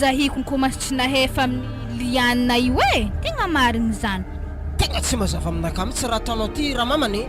Zahiko nikomansy tsy nahefa amin'i Liana io e! Tegna marigny zany. Tegna tsy mazava aminakahy mitsy raha ataonao ty ramamany e!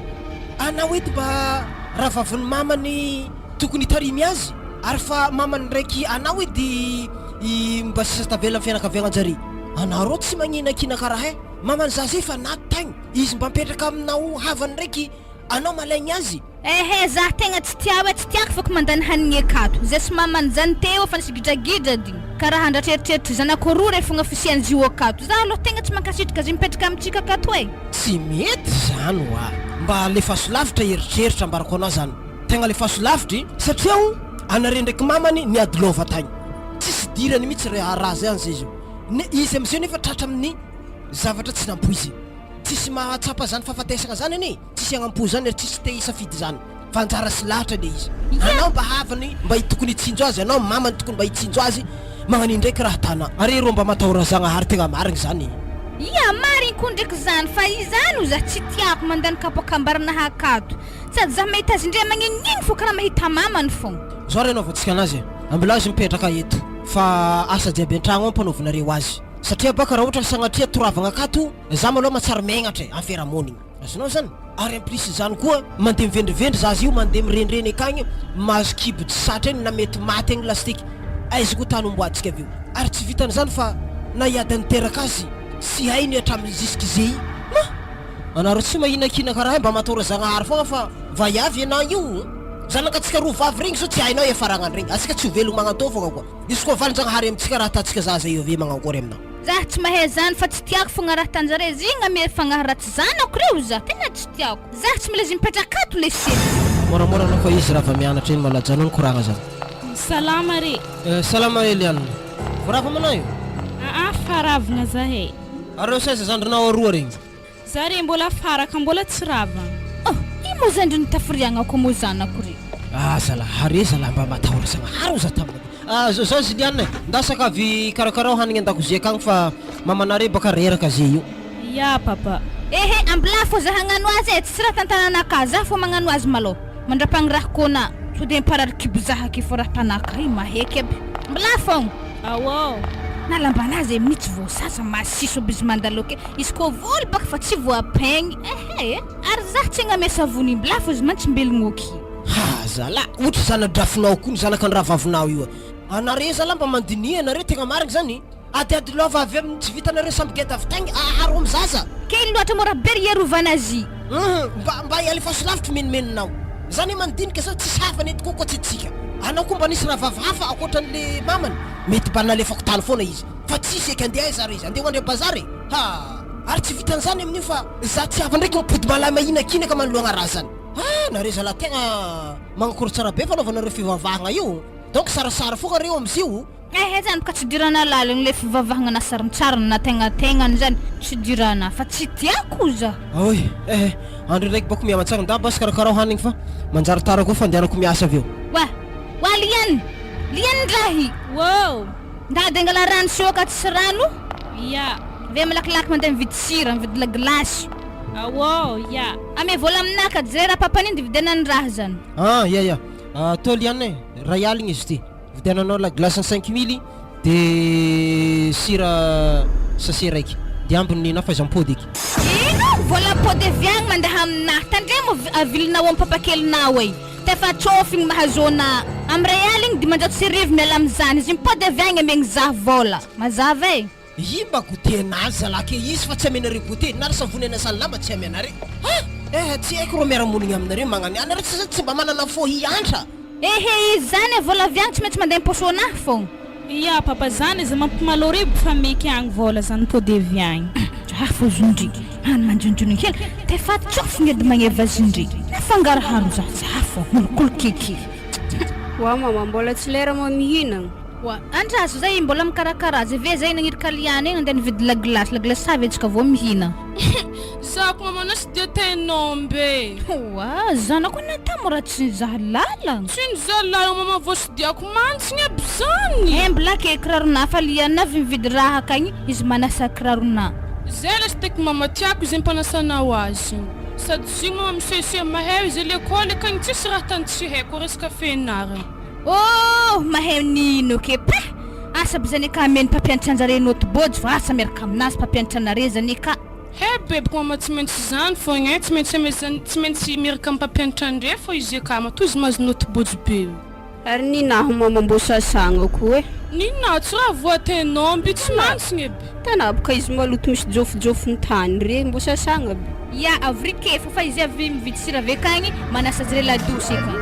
Anao eto mba rahavavin'ny mamany tokony hitarimy azy ary fa mamany ndraiky anao edy i mba sisa tavela am fianakaviagna-jare. Anao rô tsy magninakina karaha e! Mamany zaza efa naty tagny, izy mba mipetraka aminao havany ndraiky anao malaigny azy. Ehe zah tegna tsy tia hoe tsy tiako fôko mandany hanigny akato, zay sy mamany zany teo efa nisy gidragidra dy ka raha andratreritreritra zanako roa re fogna fisian'izy io akato, zah aloha tegna tsy mankasitraka azy mipetraka amintsika akato e. Tsy mety zany hoa! Mba alefaso lavitra eritreritra ambarako anao zany, tegna alefaso lavitra e! Satria o anare ndraiky mamany niady lova tagny, tsisy idirany mitsy re raha zay anze izy io, ne izy amizay nefa tratra amin'ny zavatra tsy nampoiziny, tsisy mahatsapa zany fahafatesagna zany anie e! Tsisy agnampo zany ary tsisy te hisafidy zany fa anjara sy lahatra le izy. Anao mba havany mba tokony hitsinjo azy, anao mamany tokony mba hitsinjo azy, magnan'io ndraiky raha tana. Are rô mba matahora Zagnahary tegna marigny zany e. Ia, marigny koa ndraiky zany fa izany o zah tsy tiako mandany kapoaka ambarana akato sady zah mahita azy ndray magnenigny fô karaha mahita mamany fogna. Zao re anaovantsika anazy e, ambilao izy mipetraka eto fa asa jiaby antragno ao ampanaovinareo azy satria baka raha ohatra sagnatria toravagna akato za malôha mahatsiaro megnatra e, am fiarahamonigny. Azonao zany? Ary en plus izany koa mandeha mivendrivendry zaza io mandeha mirenireny akagny mahazo kibo tsy satra eny na mety maty egny lastique aiza koa tany homboantsika avy eo ary tsy vitan'izany fa na hiady niteraka azy tsy hainy hatramin'ny jusque zey ma! Anareo tsy mahinakina karaha mba matahora Zagnahary fogna fa vaiavy enah io zanakatsika roa vavy regny zao tsy hainao hiafaragna regny atsika tsy ho velogno magnantô fogna koa izy koa valinjagnahary amintsika raha atantsika zaza io avy magnankory aminao. Zah tsy mahay zany fa tsy tiako fogna raha tanjare zigna ame fagnahy ratsy zanako reo zah tegna tsy tiako zah tsy mila izy mipetraka ato lese. Moramora anao fa izy raha va mianatra iny malajanao ny koragna zany. Salama re. Eh salama Eliane. Vao rava manao io? Aa fa ravagna zahay. Ary reo saiza zandrinao aroa regny? Za re mbola afara ka mbola tsy rava. Oh! Ino moa zandry ny tafiriagnako moa zanako re? Ah zalah are zalah mba matahora zagnahary oza tamina ty. Ah zao zao Juliane, ndasaka avy karakarao hanigny andakozia akagny fa mamanare baka reraka ze io. Ya papa. Ehe ambilà fô za hagnano azy e, tsisy raha tantananakà, za fô magnano azy malôha, mandrapagnirahako anà, sao de mparary kibo za ake fô raha tanakà io maheky aby, ambilà fôgna. Ao. Na lambanazy e mitsy voasasa masiso aby izy mandalo ake. Izy koa voly baka fa tsy voapaigny ehe e! Ary zah tsy agname savony imbilà fô izy mantsy mbelogno aky. Ha zalah, ohatry zana-drafinao koa ny zanaka ny rahavavinao io a! Anare zalah mba mandiniha anare tegna marigny zany, adiady lova avy amin'ny tsy vitanareo samby geda avy tagny aharo am zaza. Kely loatra mora be ry iarovana azy. Hum, mba mba alefaso lavitry menomenonao. Zany hoe mandinika zao tsisy havana eto koa koa tsy tsika. Anao koa mba nisy rahavavy hafa ankoatran'le mamany, mety mba nalefako tany foana izy. Fa tsisy eky andeha aiza ary izy? Andeha ho andry bazary e! Ha! Ary tsy vitan'izany amin'io fa za tsy avy ndraiky mipody malama hinakinaka manoloagna raha zany. Ha! Nareo zalahy tegna magnakory tsara be fanaovanareo fivavahagna io. Donc sarasara fogna reo amizio. Ehe zany ka tsy idirana laliny le fivavahagna na sarintsariny na tegnategnany zany tsy idirana fa tsy tiako za. Oy! Ehe! Andry ndraiky bako mihamantsagna nda basy karakarao hanigny fa manjary tara koa fandehanako miasa avy eo. Wa! Wa Liane! Liane ndrahy! Woo! Ndady angala rano sioka tsisy rano. Ya. Ve malakilaky mandeha mividy sira, mividy la glace. Awoo, ya. Ame vola aminah ka jere raha papaniny de vidianany raha zany. Ah, ya ya. Tô Liane e, ray aligna izy ity. Vidiananao la glace ny cinq mille de sira sachet raiky. De ambiny nenah fa iza mipody eky. Ino? Vola pody avy agny mandeha aminah. Tandremo avilinao am papakelinao e. Tefa tsôfigny mahazo anah. Am ray aligny 1500 miala amizany. Izy mipody avy agny amegny zah vôla. Mazava e. Io mba goûter nazy zalahy ke izy fa tsy amenareo goûter na ry savony anasany lamba tsy amenare ha! Eh tsy haiko rô miara monigny aminareo magnany anareo tsy tsy mba manana fô hiantra. Ehe izy zany e vola avy agny tsy maintsy mandeha am poche anah fogna. Ya papa zany aza mampimalorebo fa meky agny vola zany pody avy agny. Raha fo zondry any manjonjono kely de fa tsofiny edy magneva zondry nafangaroharo za za fo molokolo keke. Wa mama mbola tsy lera moa mihinagna. Wa andraso zay mbola mikarakara azy ave zay nagniry kaliana igny nandeha nividy la glace la glace avy antsika vao mihina. Zako mamanao tsy dia tenombe e. Oa zanako natamo raha tsy nizaha lalagna. Tsy nizaha lalagna mama vao tsy diako mantsigny aby zany. Eh mbola ke kirarona fa liana avy mividy raha akagny izy manasa kirarona. Zay lesy teky mama tiako izay mpanasanao azy igny. Sady zio mama misehoseho mahay izy lekôly akagny tsisy raha tany tsy haiko resaka fianaragna. Oh mahay nino ke pah! Asa aby zany ka ameny mpampianatra anjare note bôjy fa asa miaraka aminazy mpampianatra anare zany ka. He bebiko mama tsy maintsy zany fogna e, tsy maintsy amezany tsy maintsy miaraka am mpampianatra andre fô izy aka matoa izy mahazo note bôjy be io. Ary ninaho mama mbô sasagna koa e. Ninaho tsy raha voatenao mby tsy mantsigna aby. Tana boka izy maloto misy jôfojôfony tany re mbô sasagna aby. Ya avy ry kefa fa izy avy mividy sira avy akagny manasa azy re ladosy eka.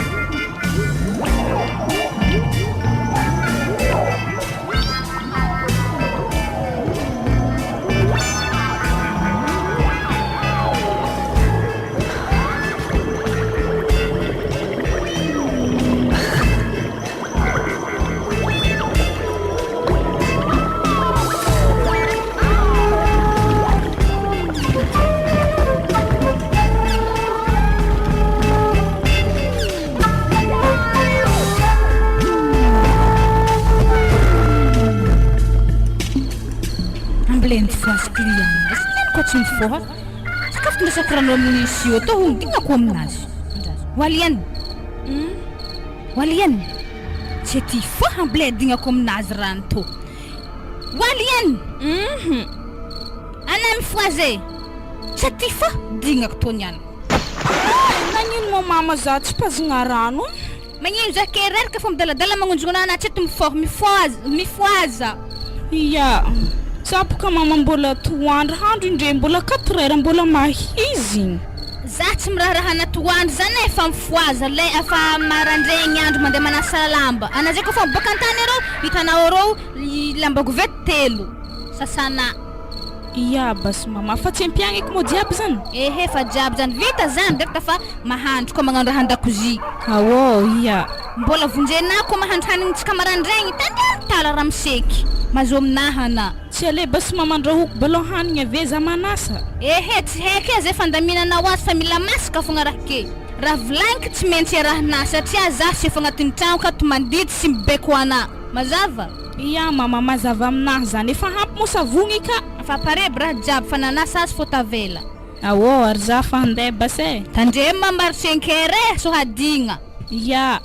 Ambilenty foasy client izy ihany koa tsy mifoha. Sakafo tondrasako rano amin'ny sio tao hono dignako aminazy. Walian. Walian. Tsy aty foha ambilendignako aminazy rano tô. Walian. Ana mifohaza e. Tsy aty foha dignako tô niany. Nagnino moa mama za tsy pazigna rano? Magnino za ke reraka fô midaladala magnonjogna anah tsy eto mifoha mifohaza mifohaza. Ya, za boka mama mbola atoandro handro indre mbola quatre heures mbola mahizigny. Za tsy miraharaha anatoandro zany e fa mifohaza le fa marandregny andro mandeha manasa lamba ana zay kofa miboaka antany arô hitanao arô lamba kovety telo sasana. Ia basy mama fa tsy ampiagna eky moa jiaby zany? Ehe fa jiaby zany vita zany direkta fa mahandro koa magnano raha andakozia. Aô ia. Mbola vonjenà koa mahandro hanigny tsika marandraigny tandremo tara ramseky mazoa aminaha ana. Tsy ale basy mama andrahoko balao hanigny ave za manasa. Ehe tsy haiko e zay fandaminanao azy fa mila masaka fogna raha ke. Raha volagniko tsy maintsy iarahinà satria za sefo agnatin'ny tragno ka to mandidy sy mibeko anà. Mazava? Ia mama mazava aminahy zany efa ampy moa savogny ka. Fa pareby raha jiaby fa nanasa azy fô tavela. Aô ary za fa handeha basy e. Tandremo mama ry cinq heures e sao hadigna. Ia.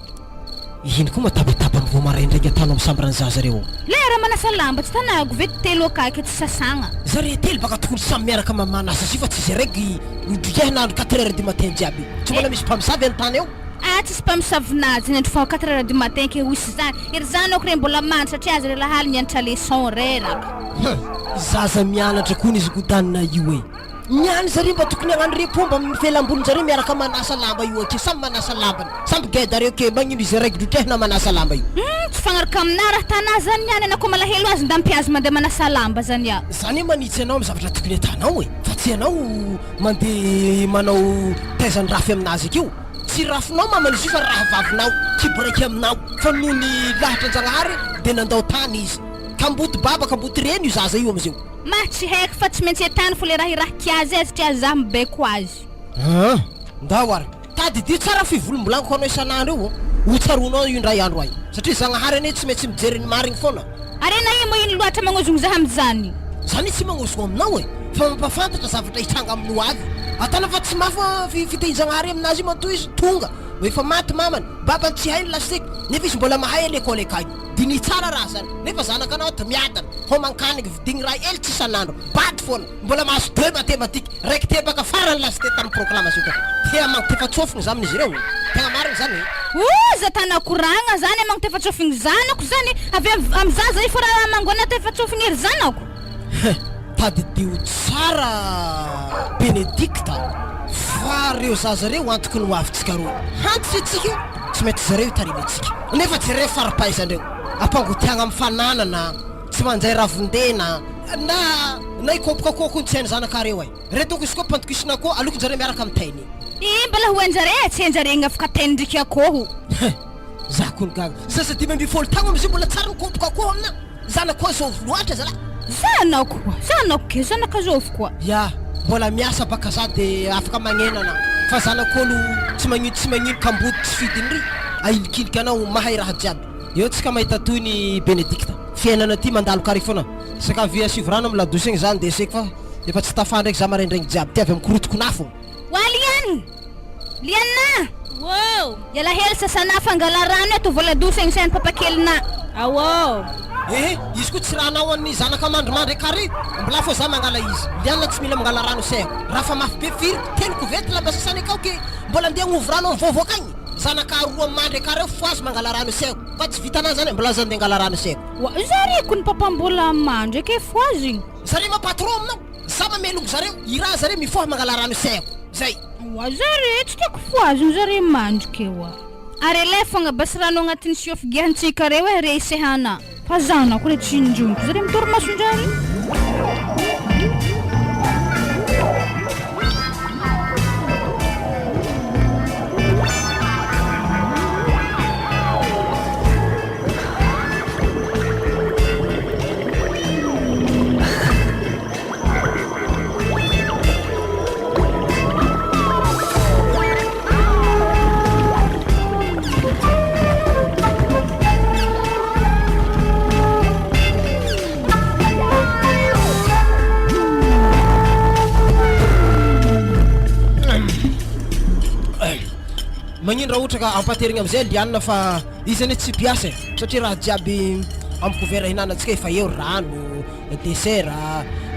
Ino koa matabataba am vao maraindraigny ataonao am sambran'ny zaza reo. Lera manasa lamba tsy tanago ve telo akaiky tsy sasagna. Zare telo baka tokony samy miaraka manasa azy io fa tsy zay raiky midriahina andro quatre heures du matin jiaby. Tsy mbola misy mpamosavy an-tany eo. Ah tsisy mpamosavinazy ny andro faha quatre heures du matin ke hoy sy zany. Ery zanako re mbola mandry satria azy re lahaly mianatra leçon reraka. Hum! Zaza mianatra kony izy godanina io e! Niany zareo mba tokony hagnano repos mba amin'ny felambolinjareo miaraka manasa lamba io akia samy manasa lambany samby geda reo ke magnino izy raiky drotrehina manasa lamba io. Humm tsy fagnaraka aminah raha tanah zany niany anah koa malahelo azy nda mpiazy mandeha manasa lamba zany ah. Zany hoe manitsy anao amin'ny zavatra tokony atanao e! Fa tsy ianao mandeha manao taizan'ny rafy aminazy akeo. Tsy rafinao maman'izy io fa rahavavinao, kibo raiky aminao. Fa noho ny lahatra an-jagnahary dia nandao tany izy. Kamboty baba, kamboty reny io zaza io amizeo. Mah tsy haiko fa tsy maintsy entany fo le raha iraky azy e satria zah mibaiko azy. Aa! Ndao ary. Tadidio tsara fivolombolaniko anao isan'andro io ô. Ho tsaroanao io indray andro any. Satria Zagnahary anie tsy maintsy mijery ny marigny foana. Ary enao io moa ino loatra magnozogno zah amizany? Za anie tsy magnozogno aminao e! Fa mampafantatra zavatra hitranga amin'ny ho avy. Atana fa tsy mafy fitehin-Zagnahary aminazy io matoa izy tonga. Efa maty mamany, babany tsy hainy lasiteky, nefa izy mbola mahay à l'école akagny. Diniho tsara raha zany. Nefa zanakanao ato miadana, homan-kanigny, vidigny raha hely tsy isan'andro, bado foana, mbola mahazo deux mathématiques, raiky tebaka farany lasite tamin'ny proclamation teo. Tea magntefa-tsofigny za amin'izy ireo. Tegna marigny zany e. Oh za tana koragna zany magntefa-tsofigny zanako zany, avy am zaza io fô raha mangona tefa-tsofigny ery zanako. Hein! Tadidio tsara Benedicte fa reo zaza reo antoky ny ho avintsika roa. Hantitra itsika, tsy maintsy zareo itarimy antsika. Nefa jereo fari-pahaizandreo, ampangotiagna amin'ny fananana, tsy manjay ravin-dena, na na ikopoka koa tsy hain'ny zanakareo e. Reto koa izy koa ampandokisina koa alokonjareo miaraka amin'ny tainy. Ih mbola ho hainjare e, tsy hainjare igny afaka tain'ndriky akoho. Hein! Za kony gaga. Zaza 15 taogno amizay mbola tsara mikopoka akoho amina. Zanako azovy loatra zalahy. Zanako koa, zanako ke, zanaka azovy koa. Ya, mbola miasa baka za de afaka magnena anao. Fa zanak'olo tsy magnino tsy magnino kamboty tsy fidiny ry, ahilikiliky anao mahay raha jiaby. Eo tsika mahita toy ny Benedicte. Fiainana ty mandalo kary foana. Sakavy asivo rano am ladosy egny za ndeseko fa efa tsy tafa ndraiky za maraindraigny jiaby ty avy am korotiko nafo. Wa Liane! Liana! Woo! Iala hely sasana fangala rano eto vola douce egny sain'ny papakelinà. Awoo! Ehe, izy koa tsy raha-nao an'ny zanaka mandrimandry carré, mbola fô za mangala izy. Liana tsy mila mangala rano sehako. Raha fa mafy be firy, telo kovety lamba sasany akao ke mbola andeha agnovy rano am vovoka agny. Zanaka roa mandry carré fo azy mangala rano sehako. Fa tsy vitanà zany e, mbola za andeha angala rano sehako. Oa, zare kony papa mbola mandry ake fo azy igny. Zare ma patron aminao, za mamelogno zareo, i raha zare mifoha mangala rano sehako. Zay. Oa zare, tsy tiako fohazigny zare mandry ke oa. Ary alaivo fogna basy rano agnatin'ny siô figiahantsika reo eh re isehana. Fa zanako re tsinjoniko zare mitory masondrary. Magnino raha ohatra ka ampaterigna amizay lianina fa izy anie tsy mpiasa e, satria raha jiaby amy couvert hinanantsika efa eo rano, dessert,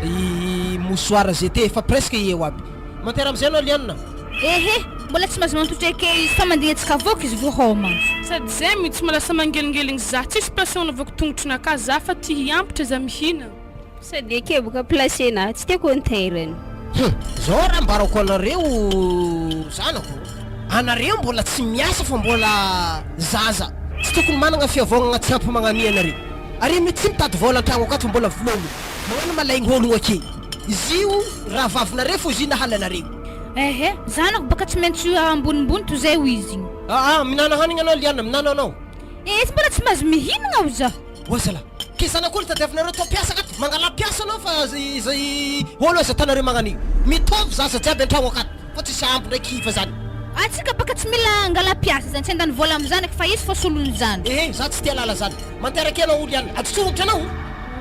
i mouchoir jeté efa presque eo aby. Mantera amizay anao Liana? Ehe, mbola tsy mahazo mantotra eke izy fa mandigny antsika avoka izy vo homa. Sady zay mitsy malasa mangelingeligny za tsisy place hanaovako tongotronakah za fa ty hiampitra za mihina. Sady eke boka place na tsy tiako antairany. Hum, zao raha ambarako anareo zanako, anareo mbola tsy miasa fa mbola zaza, tsy tokony managna fiavaognagna tsy ampy magnania anareo, are mety tsy mitady vôla antragno akato fa mbola volôgno. Magnano malaigny ologno ake. Izy io rahavavinareo fô izy io nahala anareo. Ehe, zanako baka tsy maintsy ambonimbony toy zay ho izy igny. Aa minana hanigny anao Liana, minana anao. Ee, tsy mbola tsy mahazo mihinagna aho za. Oa zalahy, ke zanak'olo tadiavinareo atao mpiasa akato, mangalà mpiasa anao fa zay olo aza atanareo magnan'io. Mitovy zaza jiaby antragno akato fa tsisy ampy ndraiky hiva zany. Antsika baka tsy mila angala mpiasa zany, tsy handany vola amizany fa izy fô solon'izany. Ehe, za tsy tia lala zany. Manteraka anao olo ihany, aditsofotra anao.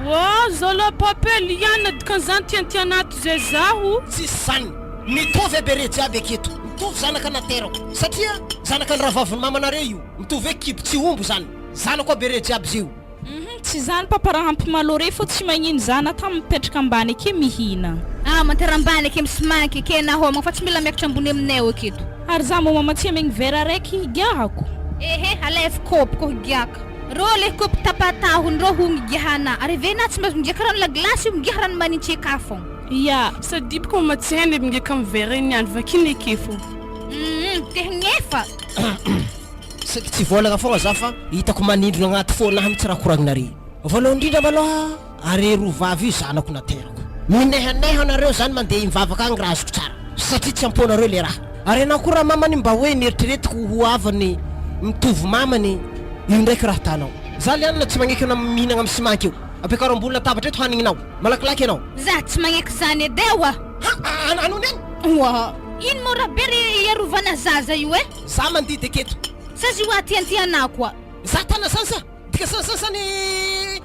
Wah zala pape liana dikan'izany tiantiana ato zay zaho. Tsisy zany. Mitovy aby are jiaby aketo. Mitovy zanaka naterako. Satria zanaka ny rahavavin'ny mamanareo io. Mitovy hoe kibo tsy omby zany. Zanako aby are jiaby zio. Hum tsy zany papa raha ampimalore fô tsy magnino za na tam mipetraka ambany ake mihina. Ah mantera ambany ake misimanky ake na homagna fa tsy mila miakatra ambony aminay ao aketo. Ary za mô mama tsy amegny vera araiky higiahako. Ehe alaivo kopy ko higiaka. Rô le kopy tapa-tahony rô ho ngigiahana ary ve na tsy mahazo migiaka rano la glace io migiaha rano manintsy eka fogna. Ya. Sady boko mama tsy hainy migiaka am verre iny ihany vakina eke fô. Humm te hagnefa. Saika tsy hivolagna fogna za fa hitako manindrona agnaty fônahy mitsy raha koragnareo. Voalohany indrindra malôha are roa vavy io zanako naterako. Minehaneha anareo zany mandeha mivavaka agny raha azoko tsara satria tsy ampônareo le raha. Ary anao koa ramamany mba hoe neritreretiko ho havany mitovy mamany io ndraiky raha tanao. Za le anona tsy magneky anao mihinagna am ciment akeo. Ampiakaro ambony latabatra eto hanigninao. Malakilaky anao. Za tsy magneky zany edy e oa. Ha anao niany? Oa. Ino moa raha be ry iarovana zaza io e? Za mandidy aketo. Sa zy oa tiantianà koa. Za tana zany sa? Dika zany zany zany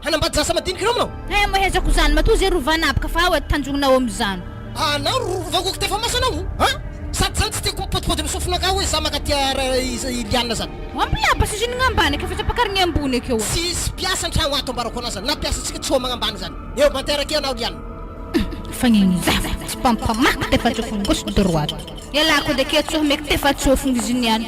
hanambady zaza madiniky reo aminao? He mahezako zany matoa zay rovana aby ka fa ao edy tanjognonao amizany. Anao rovangoko tefa maso anao a! Sady zany tsy tiako mipodipody am sofinakah hoe za mankatia Liana zany. Ambilaba sy ziny gn'ambany akeo fa tsy ampakarigny ambony akeo a. Tsisy mpiasa antragno ato ambarako anao zany na mpiasa tsika tsy homagna ambany zany. Eo manteraka eo anao Liana. Fagnino zava tsy mpampamaky tefa tsofigny gauche droite. Ialako edy akia tsoha meky tefa tsofigny ziny ihany.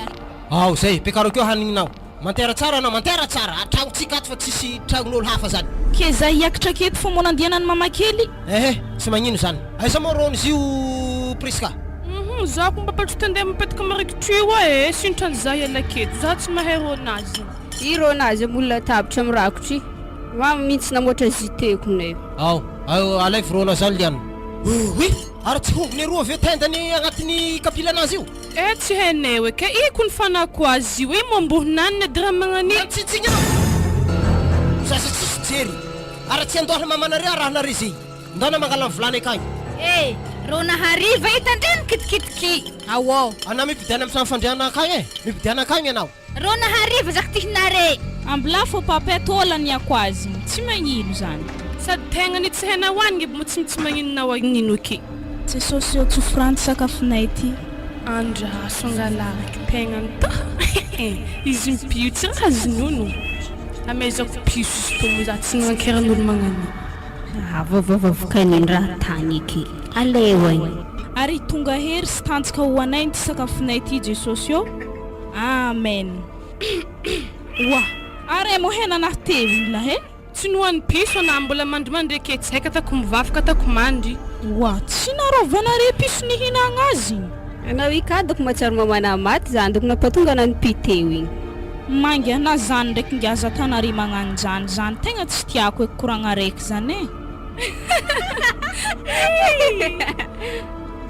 Ao zay, ampiakaro akeo hanigninao. Mantera tsara anao, mantera tsara, atragnontsika ato fa tsisy tragnon'olo hafa zany. Ke za hiakitra aketo fô mô nandianan'i mama kely. Ehe, tsy magnino zany. Aiza moa rôn'izy io Prisca? Hum, za ko mba patsy andeha mipetaka marikitry io e, sintrany za hiala aketo, za tsy mahay rônazy. I rônazy ambony latabatra mirakotry, mama mintsy namoatra jus-te-ko nay. Ao, ao, alaivo rôna zany liana. Oui, ary tsy hongony eroa ve tendany agnatin'ny kapilanazy io? Eh tsy hainay eke iko ny fanako azy io e mamborinanina edy raha magnani. Mantsintsiny anao! Zaza tsisy jery! Ary tsy andoha mamanareo arahanareo izay! Ndana mangala ny vilany akagny! Eh! Rona hariva io tandremo kitikitiky ao ô! Anao mipidiana am trano fandriana akagny e! Mipidiana akagny anao! Rona hariva zaka tihinare! Ambilà fô papay tô laniako azy, tsy magnino zany. Sady tegna ny tsy hainao agny mo tsy tsy magninona agnino ake. Jesosy ô tsofrano sakafonay ty. Andraso angalariko tegnany ta izy mipio tsy raha azo nono. Amezako piso izy tô moa za tsy nankeran'olo magnan'io. Vavavavavakanin raha tany eky. Aleo e. Ary tonga hery sy tanjaka ho anay ity sakafonay ity Jesosy ô. Amen. Oa. Are mo hena nah tevina he. Tsy nohan'ny piso anah mbola mandrimandry eke tsy haiko atako mivavaka atako mandry. Oa tsy narovanare piso nihinagna azy igny. Anao i ka doko mahatsiaro mamana maty zany doko nampatonga anah nipy teo igny. Mainga na zany ndraiky ngiaza atanare magnano zany zany tegna tsy tiako eky koragna raiky zany e.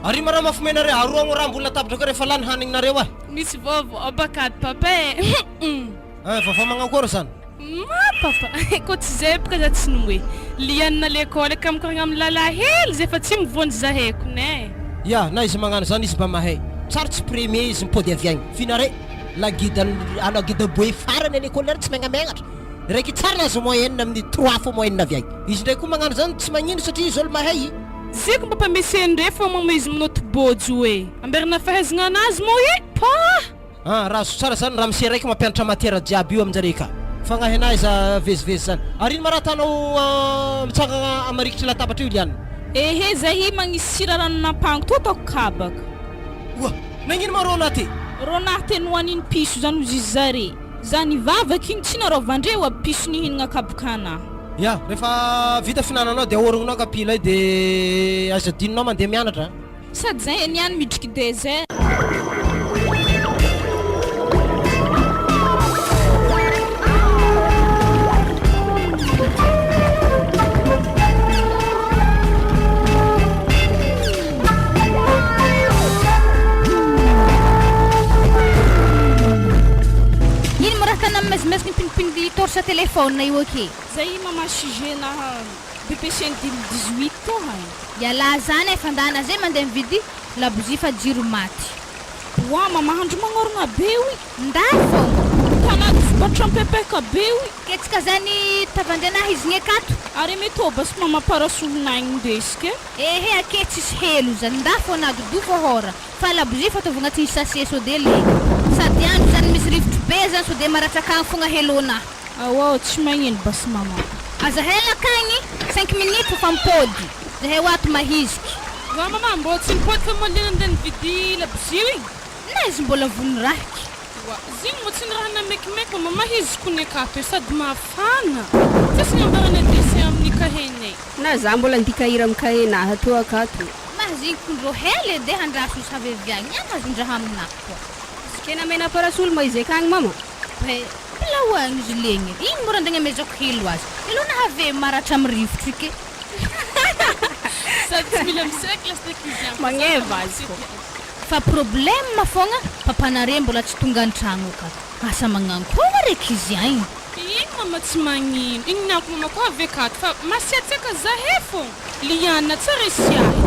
Ary ma raha mafy nareo aroagno raha ambony latabatra akeo rehefa lany hanigny nareo ah. Misy vaovao baka ato papa e. Eh, vaovao magnakory zany? Ma papa, kô tsy zay boka za tsy noe. Lianina lekôly ka mikoragna amin'ny lalahy hely zay fa tsy mivonjy zahay kony e. Ya, na izy magnano zany izy mba mahay. Tsary tsy premier izy mipody avy agny. Finare, la guide la guide boe farany à l'école ary tsy megnamegnatra. Raiky tsara nahazo moyenne amin'ny trois fois moyenne avy agny. Izy ndray koa magnano zany tsy magnino satria izy olo mahay. Zay ko mba mpamese ndre fô mama izy minoty bôjo e. Amberina fahaizagna anazy mô e. Pah! Ah, raha azo tsara zany ramose raiky mampianatra matière jiaby io aminjare ka. Fagnahy anahy za vezivezy zany. Ary ino ma raha atanao mitsangagna amarikitry latabatra io Liana? Ehe zahi magnisy sira ranon'ampango to ataoko kabaka. Oa! Nagnino ma rô nahy te? Rô nahy te nohaniny piso zany ozy izy zare. Za nivavaka igny tsy naraovandreo aby piso nihinagna kabokana. Ya, rehefa vita fihinananao de ahorogninao kapila io de aza adinonao mandeha mianatra a. Sady zay niany midriky désert. Ino mo raha tana mezimeziky mipinipindy torche téléphone io ake? Zay mama sujet na BEPC 2018 tô hay. Ialahy zany e fandana zay mandeha mividy labozia fa jiro maty. Oa mama handro magnorogna be oy. Nda fogna. Tanady vokatra mipepeka be oy. Ketsika zany tavandrianahy izy gny akato. Ary mety basy mama parasolonagny ndesika e. Ehe ake tsisy helo zany nda fô nadodo fô hora fa labozia fa ataovy agnatin'ny sachet sao de legna. Sady andro zany misy rivotro be zany sao de maratra akagny fogna helonah. Ao tsy magnino basy mama. Aza hela akagny, 5 minutes fa mipody. Zahay ho ato mahiziky. Wa mama mbô tsy nipody fa maliana andeha nividy labozia io igny. Na izy mbola vony rahiky. Wa zigny mbô tsy niraha namekimeky fa mama izy kony akato e sady mafana. Tsisy nambarana dessin amin'ny kahenay. Na za mbola andika hira amin'ny kahenahy ato akato. Mahazigny kondrô hela edy e handraso izy avy avy agny. Ihany azon-draha aminahy koa. Izy ke namena parasolo ma izy akagny mama? Be, mila izy legny. Ino moa raha andeha amezako helo azy. Elo nahave maratra amin'ny rivotro ike. Sady tsy mila miseky lasa izy agny. Magneva azy koa. Fa problème fogna, papanare mbola tsy tonga an-tragno ka. Asa magnano koa raiky izy agny. Igny mama tsy magnino. Igny niako mama koa avy akato fa masiatsiaka zahay fô. Liana tsy resy ahy.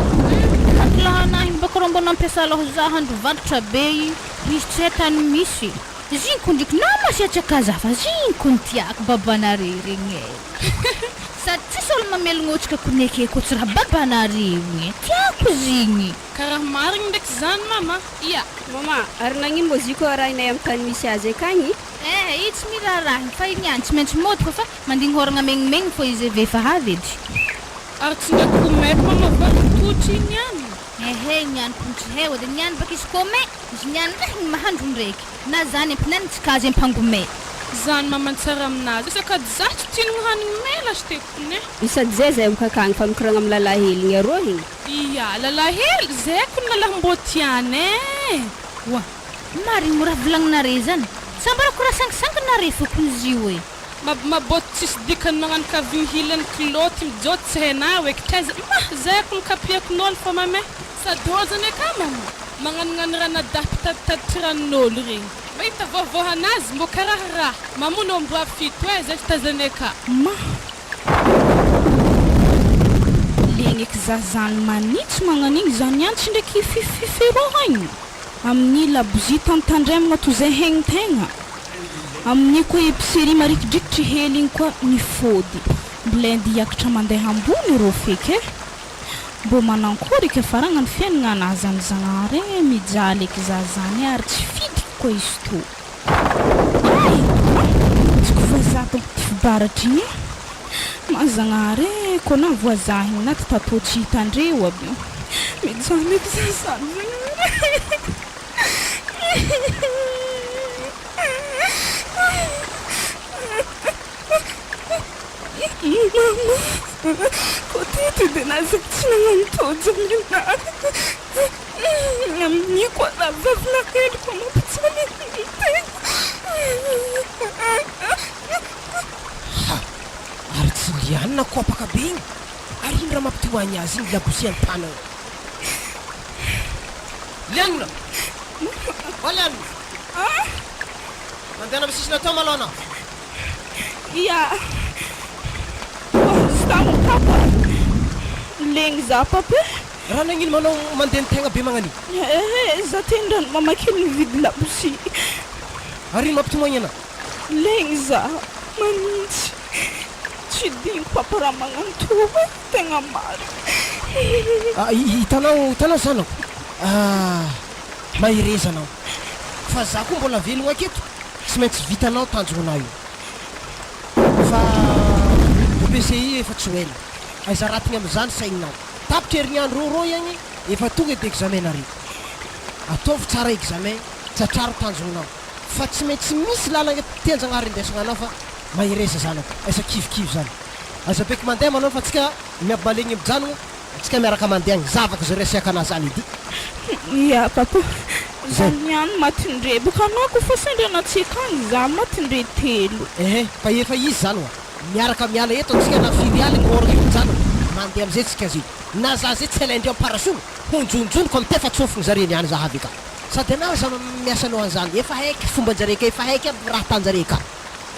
Katolahanahy baka rô mbô nampiasa loha za handro valitra be i. Izy tsy hay tany misy. Zigny kondriky na masiatsiaka za fa zigny kony tiako babanare regny e. Sady tsisy olo mamelogno otrika kony ake koa tsy raha babanare igny e. Tiako zigny. Karaha marigny ndraiky zany mama. Ia. Mama, ary nagnino moa zio koa arahinay amin'ny tany misy azy akagny? Eh, i tsy mila raha fa igny ihany tsy maintsy mody fa mandigny hôragna megnimegny fô izy ave efa avy edy. Ary tsy ndraiky ho mety mama vatototry igny ihany. Ehe, igny ihany kony tsy hay edy niany baka izy kome. Izy niany ndraiky ny mahandro ndraiky. Na zany ampinany tsy kazy ampangome. Zany mama tsara aminazy. Isaka za tsy tian'ny hanigny mela sy tekony e. Sady zay zay mikakagny fa mikoragna amin'ny lalahy hely igny aroa igny. Ia, lalahy hely zay kony lalahy mbô tiany e. Oa, marigny mo raha volagninare zany. Sambarako raha sangisanginare fo kony izy io e. Mabôty tsisy dikany magnano kaviny hilany kiloty mijôty tsy hainao eky traiza. Ma, zay kony kapiakon'olo fa mame. Sady olo zany aka mama. Magnanognano raha nadahy mpitaditaditry ranon'olo regny. Mahita vaovao anazy mbô karaha raha. Mamono amboa fito e, zay fitazany aka. Ma. Legny eky za zany manitsy magnano igny zany ihany tsy ndraiky fififirôha igny. Amin'ny labozia tantandremagna toy izay haigny-tegna. Amin'ny koa épicerie marikidrikitry hely igny koa nifôdy. Mbola andeha hiakatra mandeha ambony rô feky e. Mbô manankory eky afaragna ny fiaignana anazy zany zagnahary e mijaly eky za zany ary tsy fidiky koa izy tô. Ay! Tsy ko fa za to. baratra igny e! Mahazagnahary e! Kô na voazaha igny na ty tatô tsy hitandreo aby. Mijaly eky za zany Zagnahary e! Mama, kô teto edy anah zay tsy nagnano tojo aminahy. Amin'io koa rahavavy naheloko mampijaly ny tegna. Ha! Ary tsy lianina koapaka be igny? Ary ino raha mampitohagny azy igny labozia an-tanagna? Lianina! Wa Lianina! Mandehana amin'ny sisiny atao malôha anao. Ya! Stop papa! Legny za papa e! Raha nagnino manao mandeha ny tegna be magnan'io? Ehe, za tendra ny mama kely nividy labozia. Ary ino mampitomagny anà? Legny za manintsy. Tsy digniko papa raha magnano tô e, tegna marigny. Ah, hitanao, hitanao zanako? Ah, mahereza anao. Fa za koa mbola velogna aketo, tsy maintsy vitanao tanjognonà io. Fa BPCI efa tsy ho ela. Aiza ratigny amizany saigninao. Tapitra herignandro roa roa igny efa tonga edy examen nareo. Ataovy tsara examen, tratraro tanjognonao. Fa tsy maintsy misy lalagna tianjagnahary indesagna anao fa mahereza zanako. Aiza kivikivy zany. Aza beky mandeha manao fa tsika miabimalegny mijanogno, tsika miaraka mandeha agny. Zavako zay resaka anah zany edy. Ya papa, Zay. za niany matin-dreboka anao ko fa sendra natsiaka agny za matin-dretelo. Ehe, fa efa izy zany wa. Miaraka miala eto antsika na firy aligny or io mijanona mandeha amizay tsika zay na za zay tsy alaindreo am parasolo honjonjoniko am tefa tsofigny zare niany za avy ka sady anao aza miasa anao anzany efa haiky fombanjare ka efa haiky aby raha atanjare ka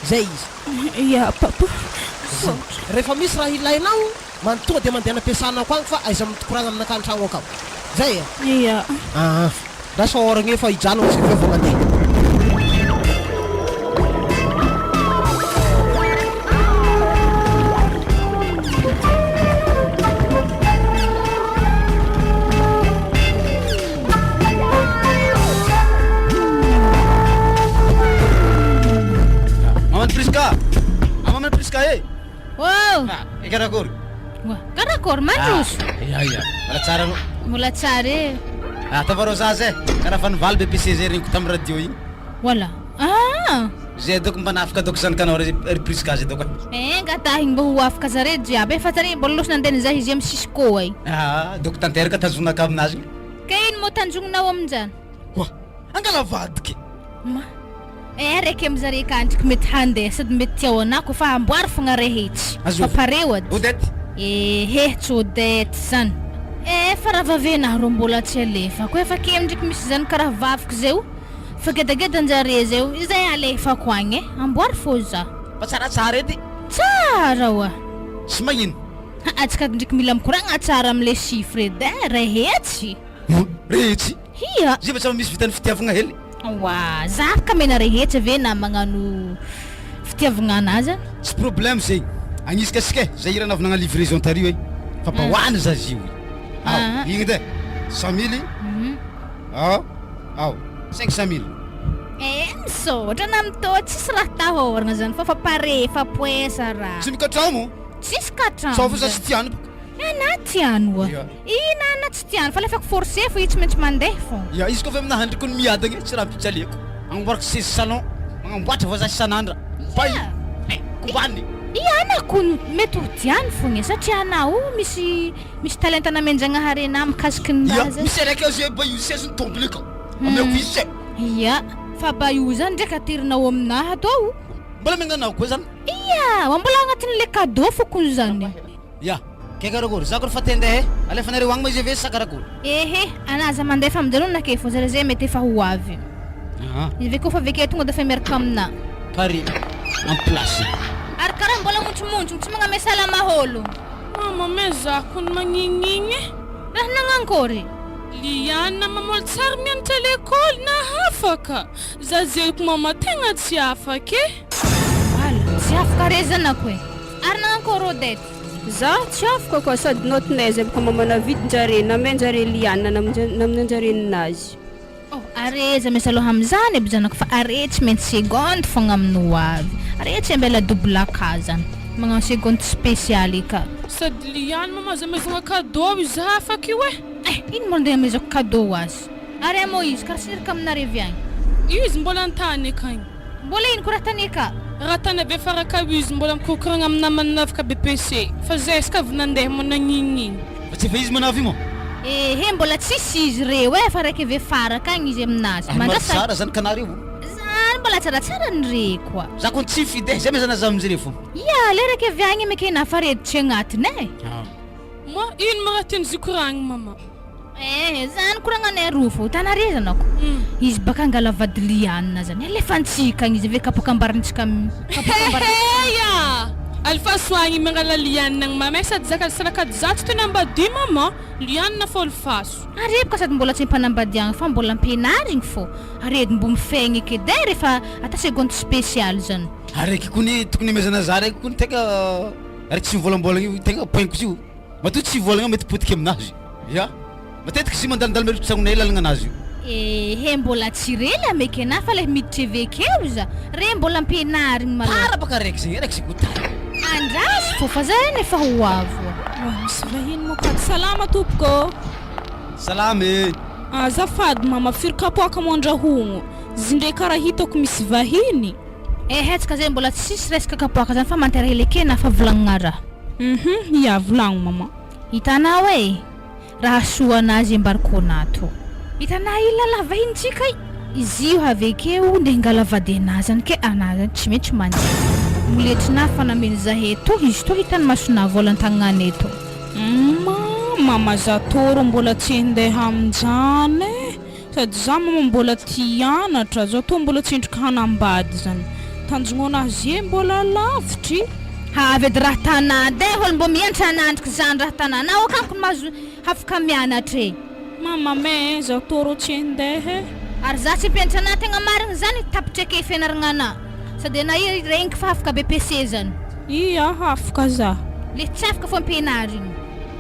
zay izy. Ya papa, Zay misaotra. Rehefa misy raha ilainao man tonga de mandehana ampiasana ako agny fa aiza mitokoragna aminakahy antragno akao zay e. Ya. Aa lasa or-gny efa hijanona tsika avy eo vao mandeha. Maman'i Prisca! Maman'i Prisca e! Oh! Ah, e karakory? Oa, karakory mandroso? Ah, ia ia, mbola tsara anao. Mbola tsara e. Ah, ataovareo zaza e, karaha fa nivaly BPC zay regniko tamin'ny radio igny. Voilà. Ah! Zay doko mba nahafaka doko zanakanao ry ry Prisca zay doko e. Eh, angatahigny mba ho afaka zare jiaby e, fa zare mbola loso nandeha nizaha izy amy Cisco ay. Ah, doko tanteraka tanjonaka aminazy igny. Ka ino moa tanjognonao aminjany? Oa, angala vadiky. Ma. Eh raiky amy zare ka ndriky mety handeha sady mety tia ho anah koa fa amboary fogna rehetsy. Azovy. Fa pareo ady. Odette. Ehe tsy Odette zany. Eh fa rahavavenah rô mbola tsy alefako eh fa ke ndriky misy zany karaha vaviko zay o fa gedageda njare zay o izay alefako agny eh amboary fô za. Fa tsaratsara edy. Tsara oa. Tsy magnino. Aa tsy ka ndriky mila mikoragna tsara amle chiffre edy eh rehetsy. Oa rehetsy. Hia. Zay fa tsy misy vitan'ny fitiavagna hely. Oa za afaka mena rehetra ve na magnano fitiavagna anah zany? Tsy problème zegny, agnisika asika e, zay hira navinagna livraison tary hoe fa mba hoany za zio e, ao igny edy e, cent mille, ao ao cinq cent mille. Eh misaotra na mitô tsisy raha atahoragna zany fa fa pare fa poinsa raha. Tsy mikatramo? Tsisy katramo. Sao fa za tsy tiany bôka. Anah tiany oa. Ia. I nana tsy tiany fa alefako forcer fô i tsy maintsy mandeha fô. Ia, izy koa avy aminahy ndry kony miadagna e, tsy raha ampijaliako. Agnamboarako seza salon, magnamboatra vazaha isan'andra. Bay, Ia. eh, kobany. I ana kony mety ho tiany fogna e satria anah o misy misy talenta namenjagnahary anah mikasiky ny Ia, raha zay. misy araiky ao zay bay io seza ny tompony ka. Ameko izy zay. Ia, fa bay io zany ndraiky aterinao aminahy ato ao. Mbola amiagnanao koa zany. Ia, mbola agnatin'le cadeau fô kony zany. Ya, kay karakory, za koa fa te handeha e, alefanareo agny ma izy ave sa karakory? Ehe, ana aza mandefa aminjareo nake fô zare zay mety efa ho avy. Aha. Izy ave koa fa aveke tonga defa miaraka amina. Pare en place. Ary karaha mbola montromontrogno tsy magname salama ôlo. Mama me za kony magnignigny e. Raha nagnankory? Liana mamôly tsary mianatra lekôly na hafaka, za zeriko mama tegna tsy afaka e. Voilà, tsy afaka re zanako e. Ary nagnankory Odette? Za tsy afaka koa sady note-nay zay boka mama navidin-jare namain-jare Liana naminjare ninazy. Oh! Are aza miasa loha amizany aby zanako fa are tsy maintsy seconde fogna aminy ho avy. Are tsy ambela double cas zany. Magnano seconde spéciale ka. Sady liany mama aza amezagna cadeau izy afaka io eh. Eh ino moa ndeha amezako cadeau ho azy. Ary amo izy kara tsy niraka aminareo avy agny. Izy mbola antany akagny. Mbola ino ko raha tany aka. Raha tany avy afara ka izy mbola mikorokoragna amin'ny namany navaka BPC fa zay izy ka avy nandeha moa nagnigny. Fa tsy efa izy manavy io moa? Ehe mbola tsisy izy reo eh fa raiky avy afara akagny izy aminazy. Ary Mandrasa. tsara zany kanareo. Zany mbola tsaratsara ny re koa. Za kony tsy fide zay mezana za amizay fo. Ia le raiky avy agny mekena fa reditry agnatiny eh. Moa ino moa raha tian'izy io koragny mama? Eh, zany koragnanay roa fô, hitanare zanako, izy baka angala vady liana zany, alefantsika agny izy ave kapoka ambarintsika kapoka ambarintsika. Heheya! Alefaso agny mangala liana agny mama eh, sady zaka salakady za tsy tena ambadia mama, liana fô alefaso. Are boka sady mbola tsy ampanambadiagna fa mbola ampianarigny fô, are edy mbo mifegny eky edy eh refa ata seconde spéciale zany. Araiky kony tokony amezana za raiky kony tegna araiky tsy mivolambolagna io tegna poinko izy io. Matoa tsy volagna mety potika aminazy. Ya. Matetiky izy mandalondalo mialoha tsagnonay lalagna anazy io. Ehe mbola tsy re la meke na fa le miditry evekeo za re mbola ampianarigny malôha. Tara baka raiky zegny, raiky zegny ko tara. Andraso fô fa zay anie efa ho avy oa. Oa misy vahiny moa ka. Salama tompoko ô. Salama e. Azafady mama, firy kapoaka moa andrahogno? Zindre karaha hitako misy vahiny. Ehe tsika zay mbola tsisy resaka kapoaka zany fa mantera hely eke na fa volagnina raha. Uhum, ya volagno maman. Hitanao e! Raha soa anazy embarco-na to. Hitanà i lalahy vahintsika i. Izy io avy ekeo ndeha hingala vady anà zany ke anà zany tsy maintsy mandeha. Moletrinà fa nameno zahay to izy to hitany masonà vola an-tagnanay to. Humm, mama zatoro mbola tsy hindeha aminjany e! Sady za mama mbola tia hianatra, za toa mbola tsy endrika hanambady zany. Tanjognona azy mbola lavitry. Avy edy raha tanà de olo mbô mianatra anandriky zany raha tanà na okanko ny mahazo hafaka mianatra e. Mama me za tô rô tsy endeha e. Ary za tsy mpianatra anà tegna marigny zany tapitra ake fianaragna anà sady anà io regniky fa afaka BEPC zany. Ia afaka za. Le tsy afaka fô ampianarigny.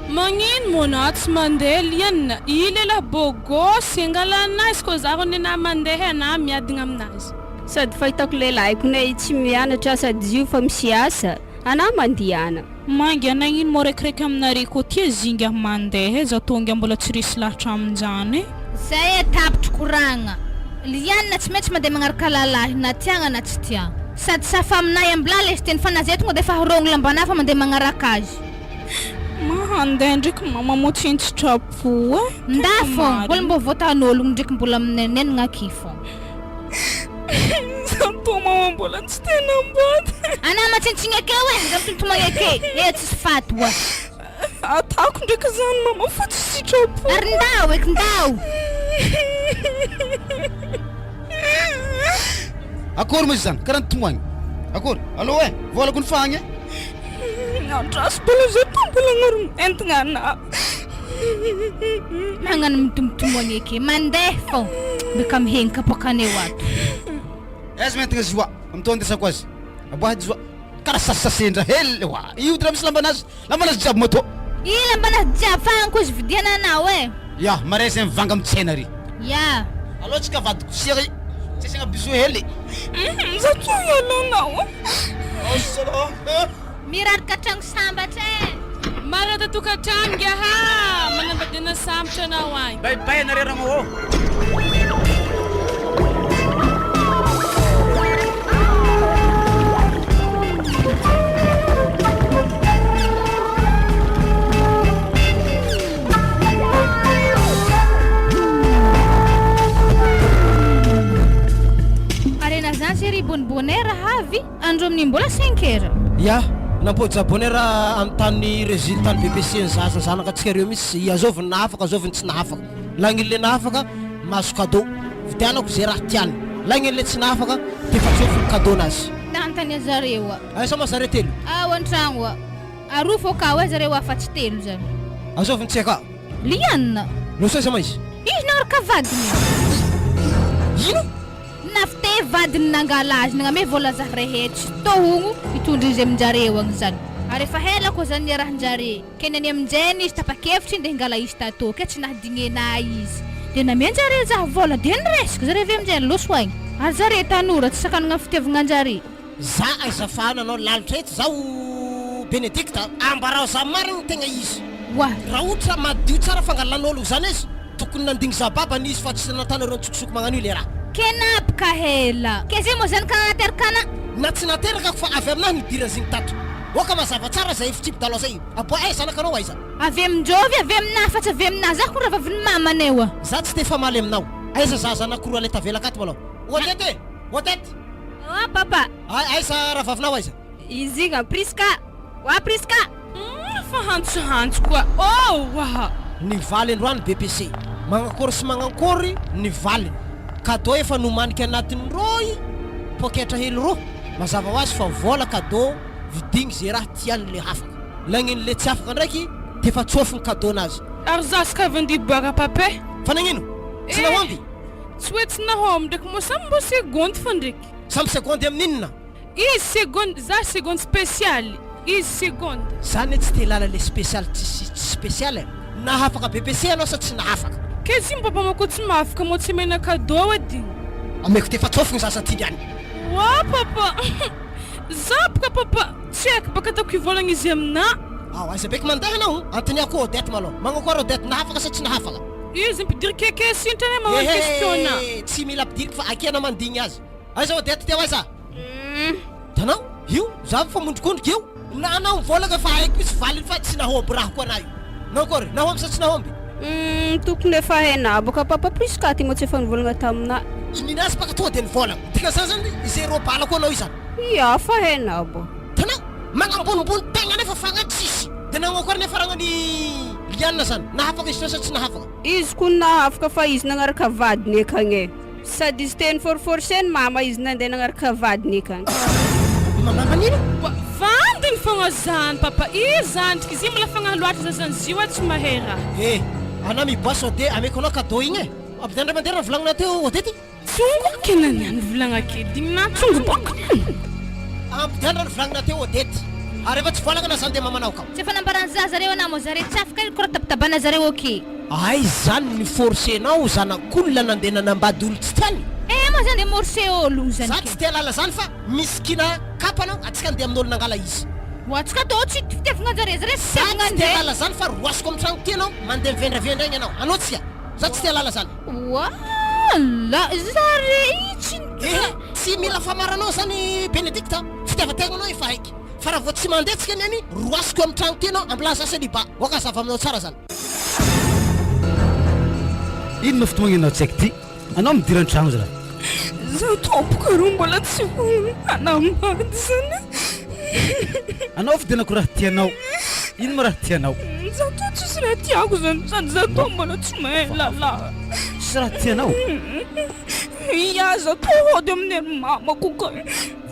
Magnino moa anao tsy mandeha liana i lelah beau gosse angalanazy koa za rô nenah mandeha anah miadagna aminazy. Sady fahitako lehilahy kone tsy mianatra sady izy io fa misy asa, anah mandiana. Manga nagnino moa raikiraiky aminareo koa tia zinga mandeha e, za tonga mbola tsy resy lahatra aminjany e. Zay e tapitry koragna. Liana tsy maintsy mandeha magnaraka lalahy na tiagna na tsy tiagna. Sady safa aminay ambilà lesy teny fa na zay tonga defa horogno lambanah fa mandeha magnaraka azy. Mahandeha ndreky mama moa tsy an-tsitrapo e. Nda Tegna fô, mbola marigny. mbô voatan'ologno ndreky mbola minenenegna aky fô. Za tô mama mbola tsy te hanambady. Anà matsintsigny akeo e, aza mitomtomagny ake, eh tsisy faty oa. Atako ndraiky zany mama fa tsy sitrapo. Ary ndao eky ndao. Akory moa izy zany, karaha nitomagny. Akory, allo eh, voalako ny fahagny eh. Andraso mbola zay tô mbola agnarogno entagna anà. Magnano mitomtomogny eke, mandeha fô, beka mihegny kapoakaneo ato. Aiza mientagna izy oa, amin'ito andesako azy. Aboahy izy oa, karaha sasasasendra hely oa. Io ty raha misy lambanazy, lambanazy jiaby moto. I lambanazy jiaby fa agny koa izy vidiana anao e. Ya, maray zay mivanga amin'ny tsena ary. Ya. Aleo tsika vadiko chérie, tsy asiagna bisou hely. Za tsy hiala anao. Mirarika tragno sambatra e. Marata tokantrano ngiaha manambadiana sambatra anao agny. Bye bye anareo ragno ô. Harena zany chérie bonibonera raha avy. Andro amin'ny mbola cinq heures. Ya, nampody japonais raha anontany résultat ny BEPC ny zaza zanaka antsika reo mihitsy i azovy ny nahafaka azovy ny tsy nahafaka. Lagniny le nahafaka mahazo cadeau, vidianako ze raha tiany. Lagniny le tsy nahafaka defa tsofiny cadeau nazy. Ta hanontania zareo a. Aiza ma zare telo? Ao antragno a. Aroa fô ka oe zareo afatsy telo zany. Azovy ny tsy aka. Liana. Loso aiza ma izy? Izy nagnaraka vadiny. Ino? Nafte vadiny nangala azy nagname vola zah rehetry tohogno hitondra izy aminjareo agny zany ary efa hela koa zany niarahanjare ke nany aminjeny izy tapakevitry nde hingala izy tato ke tsy nahadignena izy. De namenjare zah vola de niresaka zare avy aminjay loso agny. Ary zare tanora tsy sakanagna fitiavagna anjare. Za aiza fa nanao lalitra eto zaho Benedicte a! Ambarao za marigny ny tegna izy. Oa. Raha ohatra madio tsara fangalan'olo zany izy tokony nandigny za babany izy fa tsy natanareo nitsokosoko magnano io le raha. Kenab ka hela. Ke zay moa zany ka nateraka ana. Na tsy nateraka ako fa avy aminahy nidiran'zigny tato. Oka mazava tsara zay fitsipi-dalao zay. Aboa eh zanakanao aiza? Avy amin-drô ve avy aminah fa tsy avy aminah za ko rahavavin'ny mamany oa. Za tsy te hifamaly aminao. Aiza za zanako roa le tavela akato malao. Odette e! Odette! Oa papa. Aiza rahavavinao aiza? Izy igny Prisca! Oa Prisca! Humm fa hantsohantso koa oh oa. Ny valy androany BPC. Magnakory sy magnankory ny valiny. Cadeau efa nomanika anatin'ny rôy poketra hely rô. Mazava ho azy fa vola cadeau vidigny ze raha tianle hafaka. Lagniny le tsy afaka ndraiky defa tsôfiny cadeau nazy. Ary za sy kavandy boire pape. Fa nagnino? Tsy Eh! nahomby? Tsy hoe tsy nahomby ndraiky moa samy mbô segondy fô ndraiky. Samy segondy amin'inona? Izy segondy za segondy spesialy izy segondy. Za ne tsy te lala le spesialy tsisy tsy spesialy e! Nahafaka BPC anao sa tsy nahafaka? Ke tsy mba bamako tsy mahafaka moa tsy omena cadeau edy. Ameko tefa tsôfigny zaza ty niany. Oa papa! Za boka papa tsy haiko baka ataoko hivolagna izy aminà. Ao aiza beky mandeha anao? Antoniako Odette malôha. Magnakôry Odette nahafaka sa tsy nahafaka? Izy mpidiry keke sintra anie magnano question na. Ehe tsy mila ampidiriko fa akia anao mandigny azy. Aiza Odette teo aiza? Hitanao? Io, za mifamondrikondrika io. Na anao mivolagna fa haiko misy valiny fa tsy nahomby raha koa anah io. Nankôry? Nahomby sa tsy nahomby? Humm tokony efa hainà boka papa Prisca ty moa tsy efa nivolagna taminà. I Ninazy baka tonga de nivolagna. Dikan'izany zany zéro bala koa anao io zany. Ia fa hainà bo. Hitanao? Magnambonimbony tegna nefa fagnahy tsisy. De nagnakôry niafaragna ny Liana zany? Nahafaka izy teo sa tsy nahafaka? Izy kony nahafaka fa izy nagnaraka vadiny akagny e. Sady izy teny forforceny mama izy nandeha nagnaraka vadiny akagny. Mama manino? Vandiny fogna zany papa i zandriky izy mbola fagnahy loatra zazany zio a tsy mahay raha. Eh! Anao miboa sao de ameko anao cadeau igny e! Ampidirana mandeha raha volagnina teo Odette. Tsongo kena niany volagna kely igny na tsongo bôka. Ampidirana ny volagnina teo Odette. Ary efa tsy voalagna zany de mamanao kao. Tsy efa nambaran'ny zaza reo anah moa zare tsy afaka io kora tabatabana zareo ok. Aiza zany ny forcer-nao zanak'olona nandeha nanambady olo tsy tiany? Eh moa zany de morcer olo zany Za ke. tsy te halala zany fa misikina kapa anao atsika andeha amin'olo nangala izy. Ho atsika tô tsy fitiavagna anjare zare Za fitiavagna tsy te anjare. halala zany fa roasiko amin'ny tragno ty anao mandeha mivendravendra egny anao. Anao tsia. Za tsy te halala zany. Wala zare i tsy Eh tsy mila famaranao zany Benedicte a. Fitiavan-tegna anao efa haiky. Fa raha vao tsy mandeha tsika niany roasiko amin'ny tragno ty anao ambilaza celibat. Oka hazava aminao tsara zany. Inona fotoagna tsy haiko ty? Anao midira an-tragno zalahy. Zaho tompoko arô mbola tsy vonona hanambady zany. Anao fidianako raha tianao. Ino ma raha tianao? Zaho tô tsisy raha tiako zany sady zaho tô mbola tsy mahay lalahy. Tsisy raha tianao? Ia zaho tô hody amin'ny mamako ka.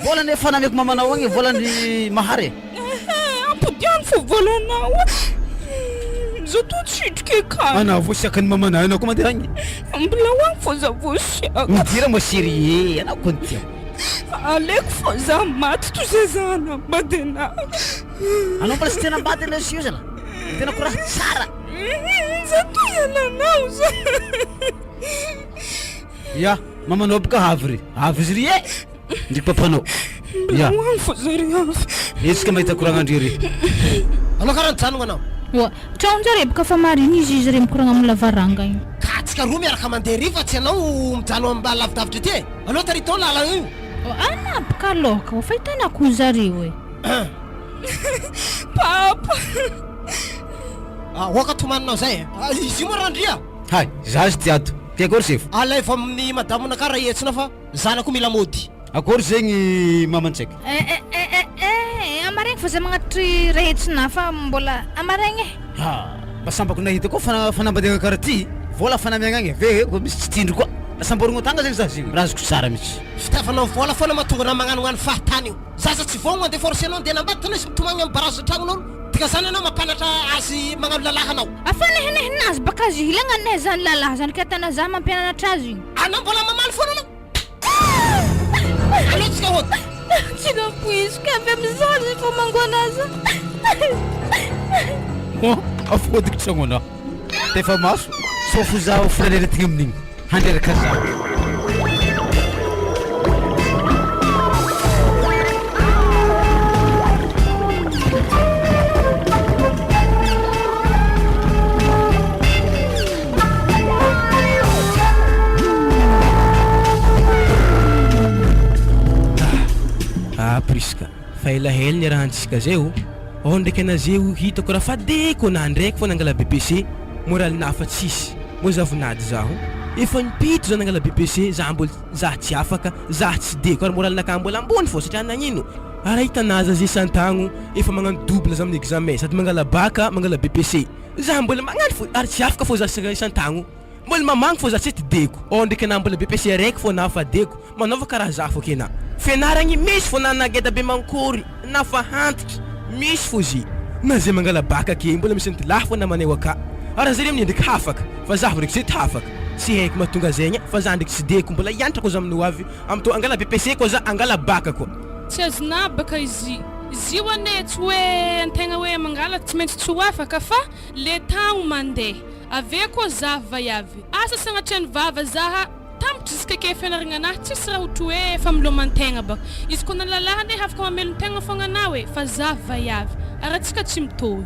Vola nefa nameko mamanao agny vola ny mahary e. Ehe ampodiano fo volanao Za to tsitriky akany. Anao vao siaka ny mamanao anao koa mandeha agny. Mbola ho agny fô za vao siaka. Midira moa chérie e anao koa ny tiako. Aleko fô za maty toy zay za hanambady anah. Anao mbola tsy te hanambady anao sy io zala. Tena ko raha tsara. Za to hialanao za. Ya, mamanao boka avy ry. Avy izy ry e. Ndry papanao. Ya. Mbola ho agny fô zare avy. Hetsika mahita koragna ndry ry. Anao karaha nijanogna anao. Oa, traon-jare boka fa marigny izy izy re mikoragna amin'ny lavaranga igny. Ka atsika roa miaraka mandeha ry fa tsy anao mijano am lavidavitra ety e. Aleo tarito ao lalagna io. Oa, anà boka aloka oa fa hitanako zareo e. Papa. Ah, oka tomaninao zay e. Ah, izy io moa Randria. Hay, za izy ty ato. Ty akory sefo? Alaivo amin'ny madamonakà raha hetsina fa zanako mila mody. Akory zegny maman-tsaiky? Eh eh eh eh eh, amaregny fa za magnatitry ray hetsina fa mbola amaregny eh. Ha, mba sambako nahita koa fa fanambadiagna karaha ty, vola fanamiagna agny ave ko misy tsy tindry koa, lasa amboarigna tagna zegny za zegny, raha azoko tsara mitsy. Fitiavanao vola foana mahatonga anao magnanognano fahatany io. Zaza tsy voagno andeha forcer anao andeha hanambady tanao izy mitomagny am barazy tragnon'olo. Dikazany anao mampanatra azy magnano lalahy anao. Afa nehinehinazy baka azy hilagna neh zany lalahy zany ka tana za mampiananatra azy igny. Anao mbola mamaly foana anao. Aleo tsika hody. Tsy nampoiziko avy amizany zay vao mangoana azy. Afodiko tragnonao. Tefa maso. Fôfo zaho firareretigna amin'igny handreraka zaho. Ah Prisca, fa elaela niarahantsika zay ô, ao ndraiky ana zay o hitako raha fa deko na ndraiky fô nangala BEPC, moraly nafa tsisy, mô za vinady zaho, efa impito za nangala BEPC za mbol za tsy afaka, za tsy deko ary moraly nakahy mbola ambony fô satria nagnino? Ary ahitana aza zay isan-tagno efa magnano double za amin'ny examen sady mangala bac mangala BEPC, za mbola magnano fô ary tsy afaka fô za isan-tagno. Mbola mamangy fô za tsy dego. Ao ndreky anah mbola BEPC araiky fô na fa dego. Manaova karaha za fô kena. Fianaragny misy fô na nageda be mankory na fa hantitry misy fô zy. Na zay mangala bac ake mbola misy antilahy fô namanay aka. Ary zare amin'iny ndreky hafaka fa zaho ndreky tsy hafaka. Tsy haiko mahatonga zegny fa za ndreky tsy deko mbola hianatra koa za amin'ny ho avy am tô angala BEPC koa za angala bac koa. Tsy azonà baka izy. Izy io anie tsy hoe antegna hoe mangala tsy maintsy tsy ho afaka fa le tagno mandeha. Avy eo koa zah vaiavy. Asa sagnatria ny vava zaha tamiko jusque ke fianaragna anah tsisy raha ohatry hoe fameloman-tegna baka. Izy koa nalalahy anie afaka mamelon-tegna fogna anao e fa zah vaiavy. Ary atsika tsy mitovy.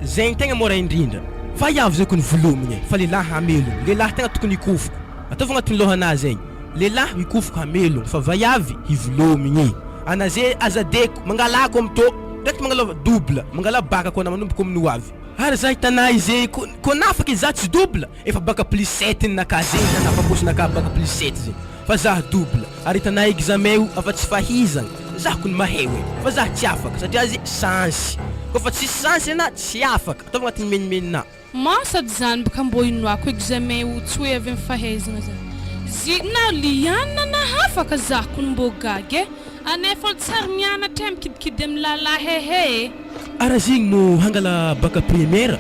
Zegny tegna mora indrindra. Vaiavy zao kony volomigny e, fa lehilahy hamelogno. Lehilahy tegna tokony hikofoko. Ataovy agnatin'ny lohanà zegny. Lehilahy hikofoko hamelogno fa vaiavy hivolomigny. Ana ze aza deko, mangalà ko am tô, direct mangalà double, mangalà baka koa anà manomboko amin'ny ho avy. Ary za hitanà ize ko ko nafaky za tsy double efa baka plus sept ny naka zegny za nafa paosinaka baka plus sept zegny fa za double ary hitanà examen io afa tsy fahizagna za kony mahay oe fa za tsy afaka satria ze chance kofa tsisy chance enà tsy afaka ataovy agnatin'ny menimeninà. Ma sady zany baka mbô inoako examen io tsy hoe avy am fahaizagna zany zy na liana na hafaka za kony mbô gaga e anefa olo tsary mianatra e mikidikidy am lalahy ehe e. Ara zegny no hangala baka première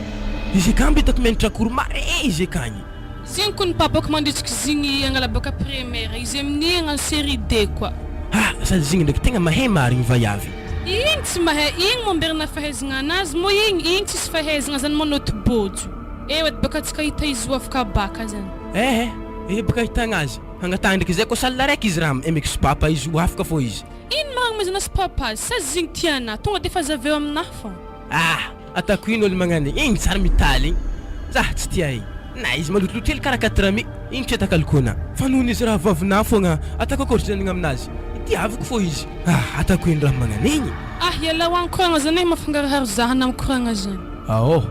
izy akagny mba hitako mianatra cours mare izy akagny. Zegny kony papako mandrisiky zigny hangala baka première izy amin'igny hagnano série D koa. Ah sady zegny ndraiky tegna mahay marigny vaiavy. Igny tsy mahay igny momberina fahaizagna anazy moa igny igny tsisy fahaizagna zany moa note bôjo. Eo edy baka tsika hita izy ho afaka baka zany. Eh eh baka ahitagna azy. Hangatahany ndraiky zay koa salle araiky izy raha mx papa izy ho afaka fô izy. Ino magnomezana sy papa azy sa zigny tianà tonga defa azaveo aminah fô. Ah! Ataoko ino olo magnano igny tsary mitaly igny zah tsy tia igny na izy malotoloto hely kara katrami igny tsy atakaloko anah fa noho izy rahavavinah fogna ataoko akory zany aminazy tiaviko fô izy ah! Ataoko ino raha magnano igny. Ah ialao agny koragna zany eh mafangaroharo zah na mikoragna zany. Aô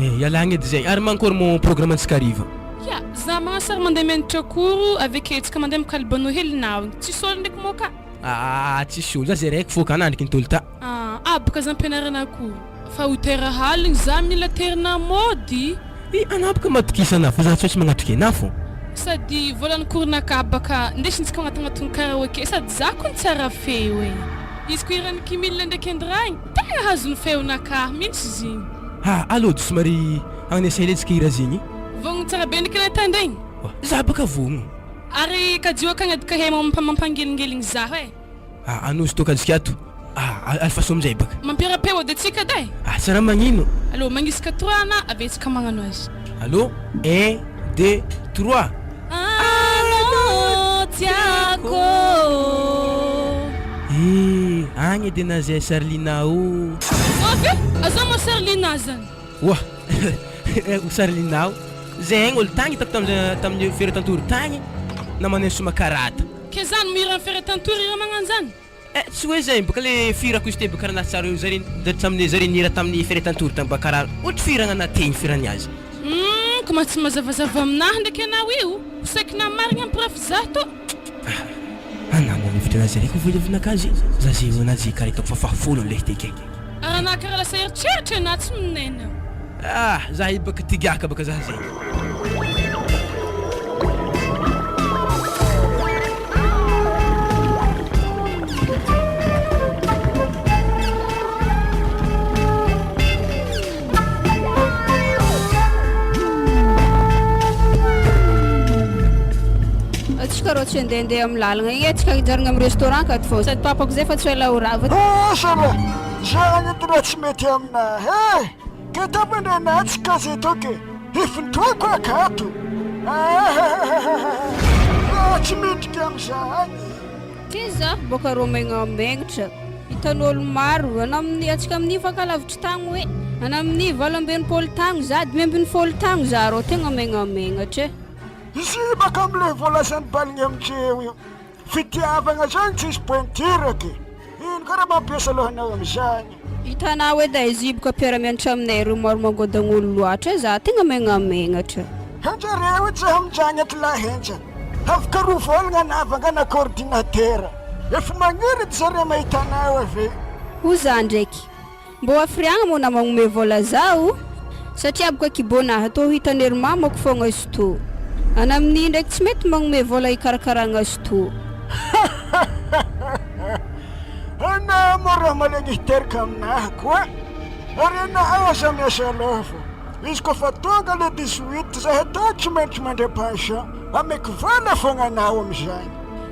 eh ialagna edy zegny ary mankory mo programme antsika hariva. Ya, za magnano sary mandeha mianatra cours avy ake tsika mandeha mikalibano hely nao igny tsisy olo ndraiky moka. Aa tsisy olo, za zay raiky fô ka nandriky ny tolta. Aa aby ka za ampianarana cours fa huit heures aligny za mila terina mody. I anah boka matokisa anah fa za tsy maintsy magnatrika enah fô. Sady volan'ny cours nakah baka ndesintsika agnatignatigny karaoke sady za kony tsara feo e. Izy ko hiran'i Kimil ndraiky Andra igny tegna azon'ny feonakah mintsy zigny. Ha alô de somary hagnanesa hely antsika hira zegny. Vogno tsara be ndreky ilay tandregny. Za baka vogno. Ary kajio akagny edy kahe mampangelingeligny zaho e. Ah Anosy toaka antsika ato. Ah alefaso amizay baka. Mampiara-peo edy antsika edy e. Ah tsy raha magnino. Allo magnisaka trois ana avy antsika magnano azy. Allo un deux trois. Anao tiako. Eh agny edy ana zay Sarlina o. Zao ve? Azao moa Sarlina zany. Oa Sarlina o. Zegny olo tagny hitako tamin'ny feretantory tagny namanay somakarata. Ke zany mihira am feretantory hira magnano zany? Eh tsy hoe zay bôka le fihirako izy teo bôka raha nahatsara eo zare tamin'ny zare nihira tamin'ny feretantory tagny bôka karaha ohatry fihiragna anaty fihirany azy. Humm ko ma tsy mazavazava aminahy ndraiky anao io, ho saiky na marigny ampirafy zah tô. Anah moa mihevitra anazy araiky ho voilavinakazy za ze eo anazy kara hitako fa fahafolo leh ty ke. Ary anah kara lasa eritreritra anah tsy minena. Ah za io baka tigaka baka za zegny. Atsika rô tsy andehandeha amin'ny lalagna igny e, atsika hijanona amin'ny restaurant akato fô, sady papako zay fa tsy ela ho rava. Asa lah, zany edy raha tsy mety aminahy e! Ke tapandrenà tsy gazety ok, efintoako akato. Ahahahaha! Tsy mendrika amin'izany. Ty za boka rô megnamegnatra hitan'olo maro ana amin'ny antsika amin'ny fankalavitry tagny hoe ana amin'ny 68 tagny za 15 tagny za rô tegna megnamegnatra e. Izy baka amle voalazan'i baligny amindreo io. Fitiavagna zany tsisy pointure ke. Ino kara mampiasa lohanao amizany. Hitanao edy e izy boka mpiara-mianatra aminay reo maro mangodagn'olo loatra e za tegna megnamegnatra. Henjareo io tsy hamindragna eto lahy henja. Afaka roa volagna anavagna na coordinateur. Efa magniry edy zareo mahita anao ave. Ho za ndraiky. Mbô hafiriagna moa na magnome vôla zaho satria boka kibônahy tô hitan'ery mamako fogna izy tô. Ana amin'io ndraiky tsy mety magnome vôla hikarakaragna azy tô. Anao moa raha malegny hiteraka aminahy koa ary anao aza miasa loha fô izy koa fa tonga le 18 zahay tô tsy maintsy mandray pension ameko vola fogna anao amizany.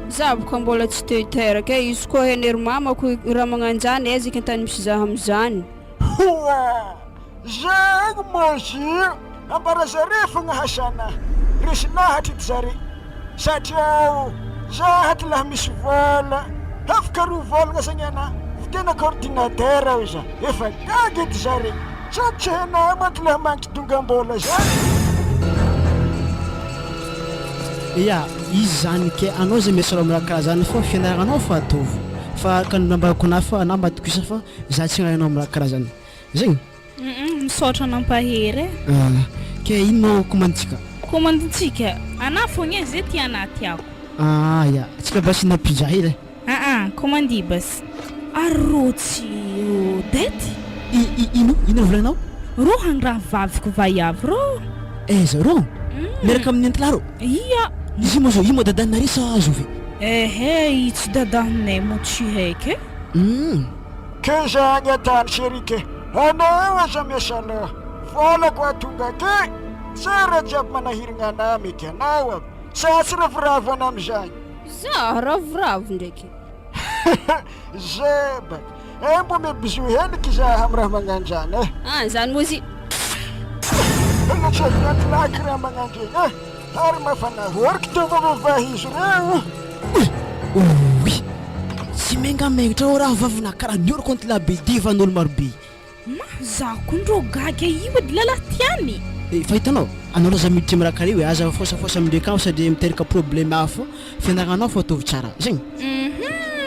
Za boka mbola tsy te hiteraka e, izy koa hain'ery mamako raha magnanjany aiza eky antany misy za amizany. Hoa! Zegny moa izy io ambara zare fogna hasana, resy lahatra edy zare satria ao za ato laha misy vola afaka roa volagna zegny ana vidiana coordinateur hoy za, efa gaga edy zare sady tsy hainao manko laha magnitry dongam-bola zany. Ya, izy zany ke anao zay miasa raha karaha zany fa fianaranao fa ataovy fa araka ny nambarako anah fa anah matokisa fa za tsy hagnano am raha karaha zany. Zegny? Humm misaotra nampahery e. Ah, ke ino no commande-tsika? Commande-ntsika? Anah fogna e, ze tianah tiako. Ah ya, tsika basy hihina pizza hely e. Ah ah, commande basy. Ary rô tsy Odette? I, i, ino? Ino volagninao? Rô hagny rahavaviko vaiavy rô. Aiza rô? Miaraka amin'ny antilahy rô? Ia. Izy io moa zao, io moa dadanareo sa zovy? Ehe, i tsy dadanay moa tsy haiko e. Humm. Ke zany atany chérie ke anao aza miasa loha vola ko atonga ke tsara jiaby manahirigna anah mety anao aby sa tsy ravoravo ana amizany. Za ravoravo ndraiky. Zeba eh mbo me bisou heliky za am raha magnandrany eh. Ah zany moa zy. Ela tsy avy ato laky raha magnandregny eh. Ary mafana horiky teo vavavahy izy ireo. Ouii! Tsy mengamengatra ô rahavavy karaha nioriko anty lahy be divan'olo marobe. Ma, zaho koa ndrô gaga io edy lalahy tiany. Eh, fa hitanao, anao aza miditra am raha karaha io e, aza fosafosa amindreo akagny sady miteraka problème hafa, fianaranao fô ataovy tsara, zegny. Hum,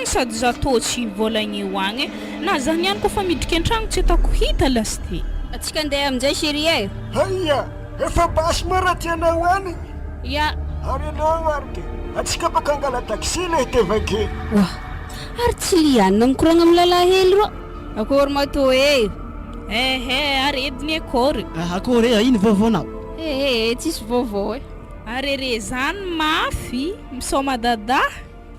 sady za tô tsy hivôlagna eo agny e, na za niany kôfa midriky an-tragno tsy ataoko hita lasite. Atsika andeha aminjay chérie e. Haia! Efa basy moa raha tianao hanigny. Ya. Ary aleo ary ke, atsika baka angala taxi le hitevake. Wah! Ary tsy lianina mikoragna amin'ny lalahy hely rô. Akory matoa e! Ehe, ary ediny akory. Akory e, ino vaovaonao? Ehe, tsisy vaovao e. Ary re zany mafy, misaoma dada.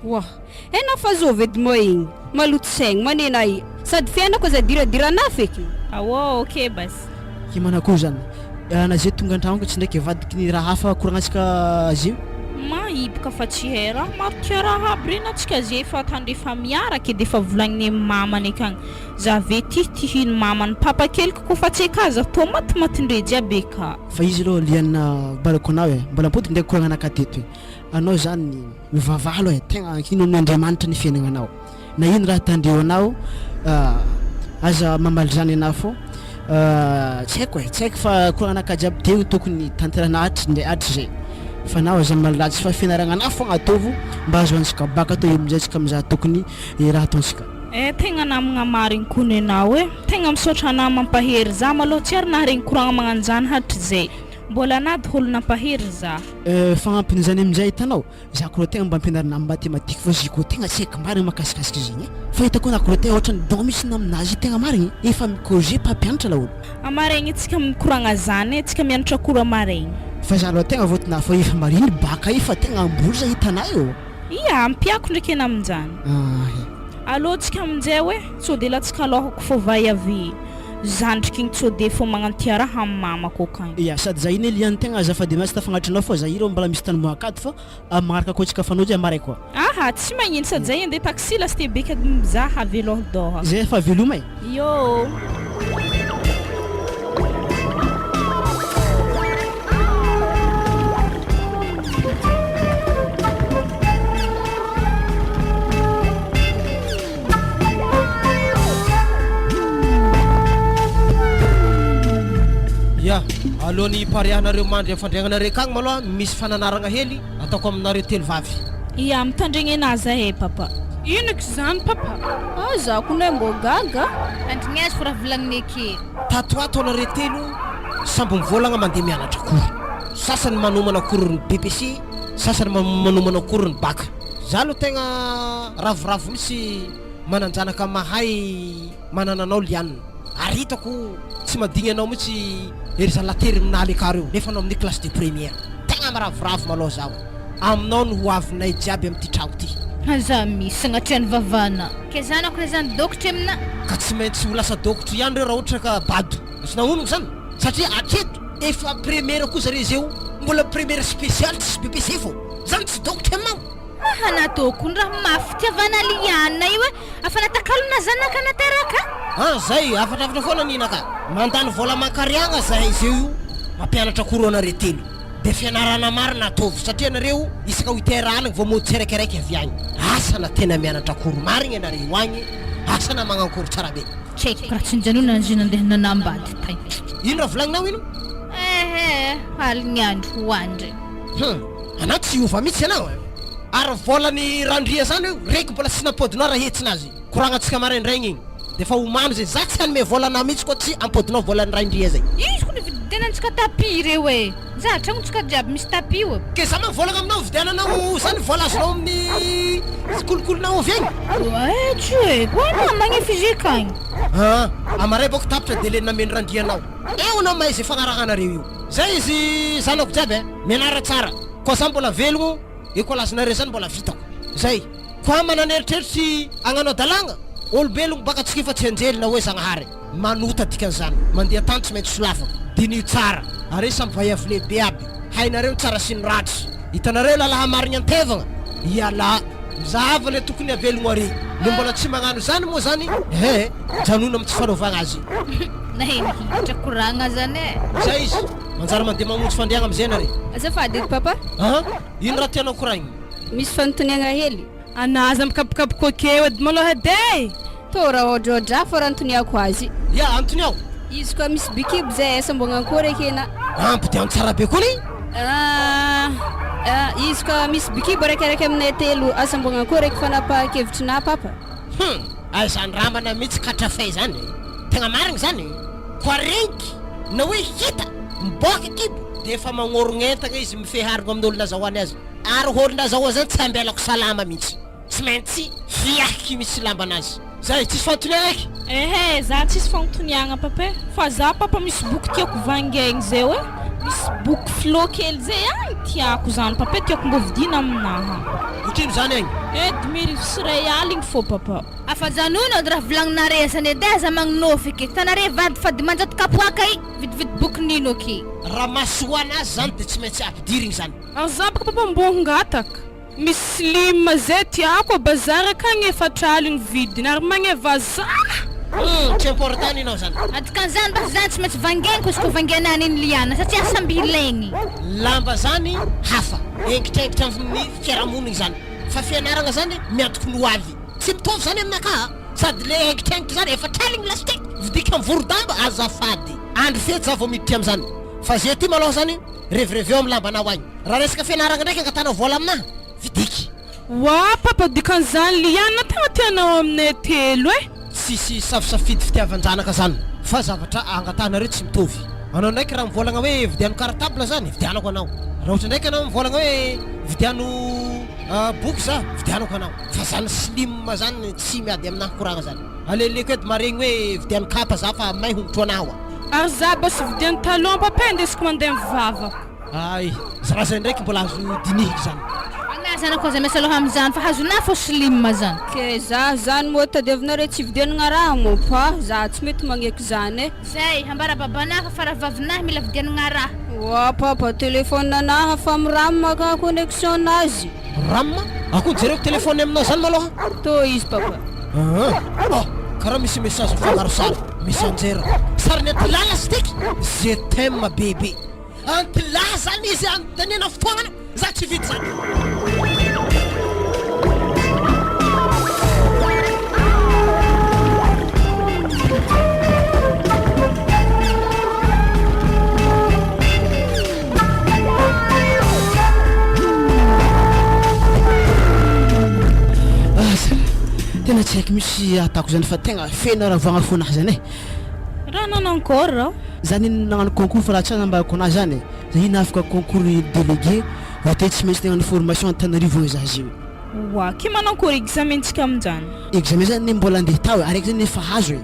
Wah! Enao fa zovy edy moa igny? Maloto saigny manena i. Sady fiainako aza diradiranà feky. Aô ok basy. Ke manakory zany? Na ze tonga antragno ko tsy ndraiky avadiky ny raha hafa koragnantsika ze. Ma hiboka fa tsy hay raha maro tia raha aby regny atsika ze efa tandrefa miaraka edy efa volagniny amy mamany akagny za ve ty ty hino mamany papa keliko kofa tsy eka za tô matimatindre jiaby eka. Fa izy aloha liana balako anao e, mbola mipodiky ndraiky koragnanakahy teto e, anao zany mivavaha aloha e, tegna ankino amin'Andriamanitra ny fiaignananao. Na ino raha tandreo anao aza mamaly zany anah fô tsy haiko e, tsy haiko fa koragnanakahy jiaby teo tokony tanterahina hatry ndray hatrizay fa anao aza mamaly ratsy fa fianaragna anah fogna ataovo mba ahazoantsika bac atao eo amizay tsika mizaha tokony raha ataontsika. Eh tegna namagna marigny kony enao eh, tegna misaotra anah mampahery zah malôha tsy ary naharegny koragna magnanjany hatrizay, mbola anah daholo nampahery zah. Eh fagnampin'izany amizay hitanao Za koa tegna mba ampianarina am mathématique fa zy koa tegna tsy haiko marigny mahakasikasika zegny e! Fa hitako anah koa tegna ohatrany don mihitsy aminazy tegna marigny e! Efa mi-corriger mpampianatra laolo. Amaregny tsika mikoragna zany e, tsika mianatra cours amaregny. Fa za aloha tegna voatinah fa efa marigny bac io fa tegna amboly za hitanah io. Ia, ampiako ndraiky ena aminjany. Ahay. Alô tsika aminjay oe, tsô de latsaka alôhako fô vay avy zandriky igny tsô de fô magnantia raha amy mamako akagny. Ia, sady za iny lian tegna azafady aminah tsy tafagnatrinao fa za iro mbala misy tany moakato fa amy magnaraka koa tsika fanojo amaray koa. Aha, tsy magnino sady zay andeha taxi lasteo be ka mizaha velôha dôha. Zay fa veloma e. Iô. Alohan'ny hipariahanareo mandry amin'ny fandriagnanareo akagny malôha misy fananaragna hely ataoko aminareo 3 vavy. Ia, mitandregny anah zahay papa. Ino eky zany papa? Ah, za kone mbô gaga. Tandrigneso fo raha volagniny ake. Tato ato anareo telo samby mivôlagna mandeha mianatra cours. Sasany manomana cours ny BEPC, sasany manomana cours ny bac. Za aloha tegna ravoravo mihitsy manan-janaka mahay manana anao Liana. Ary hitako tsy madigny anao mihitsy ery zalahy terminale ekar io nefa anao amin'ny classe de première. Tegna miravoravo malôha zaho e. Aminao no ho avinay jiaby amin'ity tragno ty. Aza misy sagnatria ny vavana. Ke zanako re zany dokotry amina. Ka tsy maintsy ho lasa dokotry ihany reo raha ohatra ka bado. Tsy nahono zany? Satria hatreto efa première koa zare zeo mbola première spéciale tsisy BEPC fô. Zany tsy dokotry aminao. Mahana tokony raha mafy fitiavana Liana io e, afa natakalona zanaka nateraka. Ah zay, hafatrafatra foana nina ka. Mandany vola aman-kariagna zahay zeo io mampianatra cours anareo telo. De fianarana marina ataovy satria nareo isaka huit heures aligny vao mody tsiraikiraiky avy agny. Asa na tena mianatra cours marigny anareo agny, asa na magnankory tsara be. Tsy haiko raha tsy nijanona izy nandeha nanambady tay. Ino raha volagninao ino? Ehe, aligny andro ho andry. Hum, anao tsy hiova mihitsy ianao e. Ary volan'i Randria zany io, reko mbola tsy nampodinao raha hetsinazy. Koragnantsika maraindraigny igny. Defa omano zay, za tsy hanome vola anao mihitsy koa tsy ampodinao volan'i Randria zay. Izy ko nividianantsika tapis ireo e. Za tragnontsika jiaby misy tapis io. Ke za ma volagna aminao vidiananao zany vola azonao amin'ny kolikolinao avy agny. Eh, tsy haiko, anao magnefy izy akagny. Ah, amaray bôko tapitra délai nameny Randrianao. Eo anao mahay zay fagnarahanareo io. Zay izy zanako jiaby e, mianara tsara. Koa za mbola velogno, écolage-nareo zany mbola vitako. Zay. Koa manan'eritreritry agnano adalagna, olombelogno baka antsika efa tsy anjely na hoe Zagnahary. Manota dikan'izany. Mandeha tany tsy maintsy solafaka. Diniho tsara. Are samy vaiavy lehibe aby. Hainareo ny tsara sy ny ratsy. Hitanareo lalahy marigny antevagna? Ialahy. Mizahava le tokony avelogno are. Le mbola tsy magnano zany moa zany, ehe, janona amin'ny tsy fanaovagna azy. Naheno hiditra koragna zany e. Zay izy. Manjary mandeha mamonjy fandriagna amizay nare. Azafady edy papa. An? Ino raha tianao koragnina? Misy fanontaniagna hely. Anaza mikapokapoka akeo edy malôha edy e. Tô raha ôhatrôhatra fô raha antoniako azy. Ya, antoniao. Izy koa misy bikibo zay asa mbô agnankory ekena. Ampy de ampy tsara be koa ny. Ah, ah, izy koa misy bikibo araikiraiky aminay telo asa mbô agnankory eky fanapahan-kevitrinà papa. Hum, aiza andramana mihitsy katrafay zany. Tegna marigny zany. Koa renky na hoe hita miboaka kibo de efa magnorogn'entagna izy mifehy harigno amin'olo nazahoany azy. Ary olo nazahoa zany tsy ambelako salama mihitsy. Tsy maintsy fiahiky misy lambanazy. Zay, tsisy fanontoniagna eky? Ehe, za tsisy fanontoniagna papa e. Fa za papa misy boky tiako vangaigny zay hoe. Misy boky flo kely zay agny tiako zany papa e, tiako mbô vidiana aminaha. Otrino zany agny? Eh, 25 aligny fô papa. Afa janona edy raha volagninare zany edy aza magnonofy eky. Tanare vady fa 500 kapoaka i, vidividy boky nino eky. Raha mahasoa anazy zany de tsy maintsy ampidirigny zany. Ary za baka papa mbô hangataka. Misy slim zay tiako a bazary akagny 40 aligny vidiny ary magneva za. Tsy important ninao zany. Adikan'izany mba zany tsy maintsy vangaigny izy koa vangainany iny Liana satria samby ilaigny. Lamba zany hafa, engitrengitra amin'ny fiarahamonigny zany. Fa fianaragna zany miantoko ny hoavy. Tsy mitovy zany aminakahy. Sady le engitrengitra zany 40 aligny lasite vidika amin'ny vorodamba azafady. Andro fety za vao miditra am'zany. Fa zay ty malôha zany revireveo amin'ny lambanao agny. Raha resaka fianaragna ndraiky angatanao vola aminahy, vidiky. Wa papa dikan'izany Liana tegna tianao aminay telo e. Tsisy safisafidy fitiavan-janaka zany fa zavatra angatanareo tsy mitovy. Anao ndraiky raha mivolagna hoe vidiano cartable zany, vidianako anao. Raha ohatra ndraiky anao mivolagna hoe vidiano boky za, vidianako anao. Fa zany slim zany tsy miady aminahy koragna zany. Aleleiko edy maregny hoe vidiano kapa za fa may hongotro anahy oa. Ary za ba sy vidiano talon papa indesiko mandeha mivavaka. Ay, za raha zay ndraiky mbola azo dinihiky zany. Ana zanako aza miasa loha amizany fa hazonà fô slim zany. Ke za zany moa tadiavinareo tsy vidianana raha moa pa za tsy mety magneky zany e. Zay, ambara babanahy fa faravavinahy mila vidianana raha. Oa papa, téléphone anahy fa miram ka connexion nazy. Ram? Akoho jereko téléphone aminao zany malôha. Tô izy papa. Ah, oh, karaha misy message mifangaro sary. Messenger. Sariny antilala sy tiky. Je t'aime bébé. Antilahy zany izy anontaniana fotoagnana, za tsy vita zany. Asa, tena tsy haiko mihitsy ataoko zany fa tegna feno haravoagna fonahy zany e. Raha nanao encore aho. Za nino nagnano concours fa raha tsy nambarako anahy zany e, za io nahafaka concours délégué voatery tsy maintsy nagnano formation Antananarivo agny za zio. Oa, ke manao akory examen tsika aminjany? Examen zany anie mbola andeha tao e, araiky zany efa azo e,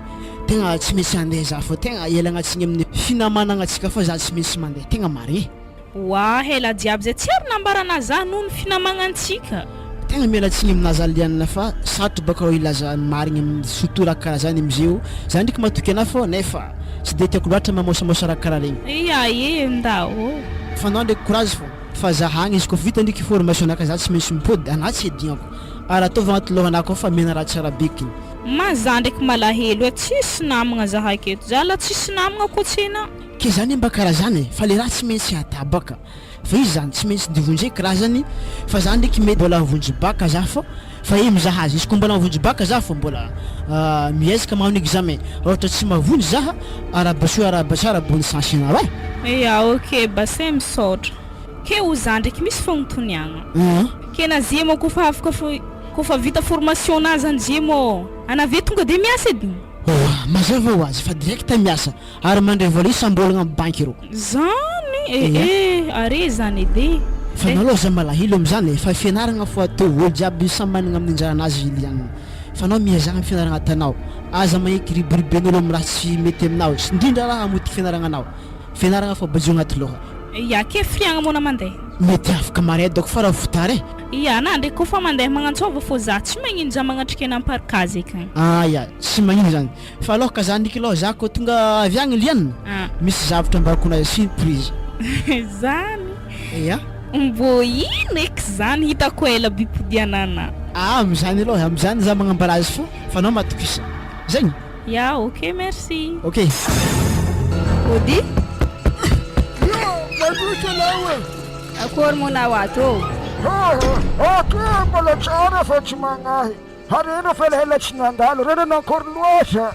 tegna tsy maintsy andeha za fa tegna ialagna tsigny amin'ny finamanagna tsika fa za tsy maintsy mandeha, tegna marigny e. Oa, ela jiaby zay tsy ary nambarana za noho ny finamagnantsika. Tegna miala tsiny aminà za Liana fa sarotro baka rô hilaza ny marigny amin'ny surtout raha karaha zany amizeo, za ndreky matoky anà fô nefa tsy de tiako loatra mamosamosa raha karaha regny. Ia e, ndao ô. Fa anao ndreky courage fô fa za agny izy kôfa vita ndreky formation naka za tsy maintsy mipody, anà tsy adignako ary ataovy agnaty lôhanà akao fa mianara tsara bekiny. Ma za ndreky malahelo e, tsisy namagna zahay aketo, za la tsisy namagna koa tsena. Ke zany mba karaha zany e, fa le raha tsy maintsy atabaka. Fa izy zany tsy maintsy divonjeko raha zany fa za ndreky mety mbola havonjy bac za fa fa eh mizaha azy izy ko mbola mavonjy bac za fa mbola miezaka magnano examen raha ohatra tsy mavonjy za arahaba soa arahaba tsara bonne chance anareo e. Ya ok Bassin misaotra. Ke ho za ndreky misy fagnotoniagna. Ke nazia moa kofa afaka kofa vita formation na zany zia moa anavia tonga de miasa edy? Oa mazava ho azy fa direct miasa. Ary mandray vola isam-bolagna amin'ny banky ireo. Zany eh eh are zany edy eh. Fa anao aloha aza malahelo amizany e, fa fianaragna fo atao, olo jiaby samy managna amin'ny anjaranazy Liliane, fa anao miezaha amin'ny fianaragna atanao, aza magneky riboriben'olo amin'ny raha tsy mety aminao, indrindra raha hamotiky fianaragnanao, fianaragna fo bajo agnaty loha. Ya ke firiagna moa na mandeha? Mety afaka maray doko fa raha vao tara e. Ya na ndraiky kofa mandeha magnantsôva fô za tsy magnino za magnatrika eny am-parkazy akagny. Ah ya, tsy magnino zany. Fa aloha ka zany aloha za ko tonga avy agny Liana misy zavatra ambarako anao surprise. Zany? Ia. Mbô ino eky zany hitako ela by podianana. Ah amizany aloha amizany za magnambara azy fô fa anao matokisa. Zegny? Ya ok merci. Ok. Ody. Io mandroso anao e. Akory moa nao ato ô. Ato mbola tsara fa tsy magnahy. Ary ireo felahela tsy nandalo, ireo nankory loatra.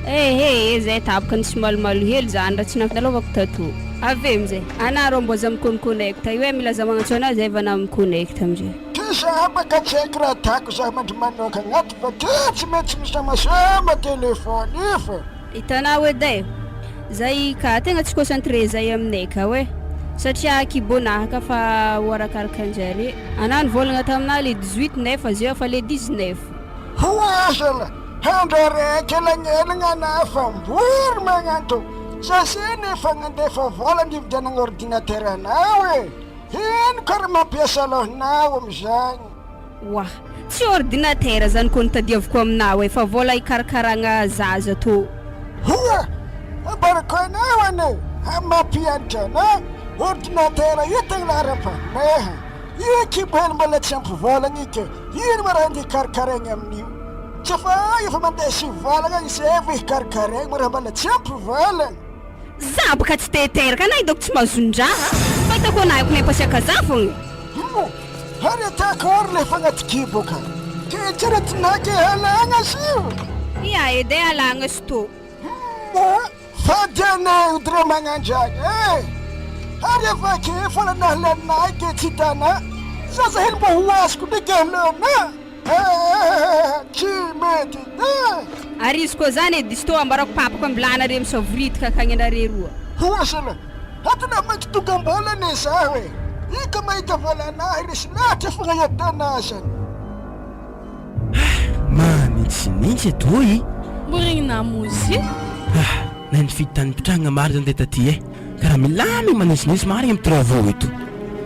Eh eh zay tapaka ny somalomalo hely zany raha tsy nampidalovako tato. Avy eo amizay, ana rô mbô za mi-connecte io eh mila za magnantso anao zay va na mi-connecte amizay. Ty za baka tsy haiko raha atako za mandry manokagna ato fa ty tsy maintsy misamasama téléphone io fa. Hitanao edy eh, zay ka tegna tsy concentré zay aminay kao eh, satria kibonah ka fa ho arakaraka anjare. Anah nivolagna taminah le 18 nefa zeo fa le 19. Ho aza la handro araiky elagnelagna anah fa mbory magnanto sase nefa gnandefa vola nividianagna ordinateur anao e! Ino kara mampiasa lohanao amizagny. Wah! Tsy ordinateur zany ko notadiaviko aminao e fa vola hikarakaragna zaza tô. Hoa! Ambarako anao anie amin'ny maha mpianatra anah, ordinateur io tegna laharam-pahameha. Io kibo hely mbola tsy ampy volagna io ke ino ma raha andeha hikarakaraigna amin'io? Tsy efa efa mandeha sy volagna izay vao hikarakaraigna ma raha mbola tsy ampy volagna. Za boka tsy te hiteraka anah idoko tsy mahazon-draha fa hitako anah ko nempasiaka za fogna. Humm! Ary ataoko ary le fagnaty kibo ka! Ke eritreretinao ke halagna izy io? Ia edy e halagna sy tô. Humm! Fady anay ody re magnandragny e! Ary avake fôla nahalanay ke tsy hitanà zaza hely mbô ho azoko ndraiky alôna eh! Tsy mety eh! Ary izy koa zany e diso tô ambarako papako ambilanare misavoritaka akagny anare roa. Hoa zalahy! Ato na maintsy tokam-bola anie zaho e! Io ka mahita vola anahy resy lahatra fogna hiadana azany. Ah! Manintsinintsy eto oi! Mbô regninà mozy? Ah! Nahay nifidy tany nipetrahagna marina zany te taty eh! Karaha milamigny manintsinintsy marigny am travaux eto.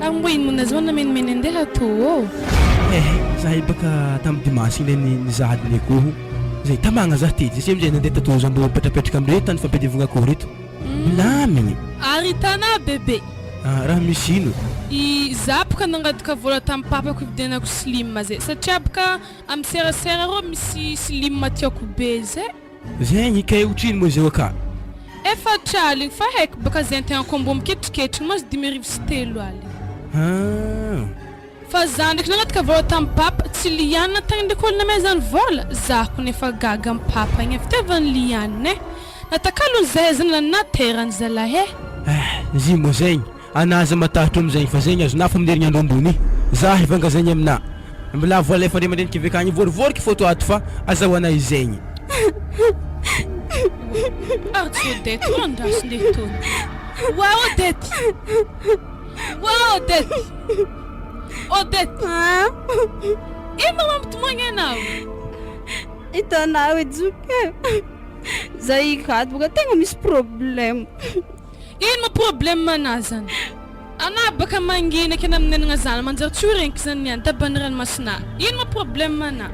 Ary mbô ino moa nazy namenimen'ny andeha atô ô? Ehe, zahay baka tam dimanche igny le nizaha adin'ny akoho zay tamagna zah tetsy, zay amizay nandeha tato za mbô mipetrapetraka amreo tany fampiadivagna akoho reto. Milamigny. Ary hitanà bebe. Ah, raha misy ino? I za boka nangataka vola tam papako hividianako slim zay satria boka am serasera rô misy slim tiako be zay. Zegny kay otrino moa zao ka? Efatra aligny fa haiko baka zay antegna ko mbô miketriketriky mahazo 350. Ah. Fa za ndraiky nangataka vola tam papa tsy liana tagny ndraiky olo namezany vola za kony efa gaga am papa igny fitiavany liana eh natakalony zahay zany naterany zalahy eh. Eh zy moa zegny ana aza matahotra amizegny fa zegny azonà fa amin'ny herignandro ambony za hivanga zegny aminà. Mbola voalefa ndray aman-dreniky avy akagny vôrivôriky fô tô ato fa azahoana izegny. Ary tsy Odette io andraso ndeha tony. Wa Odette! Wa Odette! Odette! Ino ma mampitomagny anao? Hitanao e Joky e! Za ikato boka tegna misy problème. Ino ma problème anah zany? Anah baka mangina kena aminenagna zany manjary tsy ho regniky zany niany taban'ny ranomasina ino ma problème anah?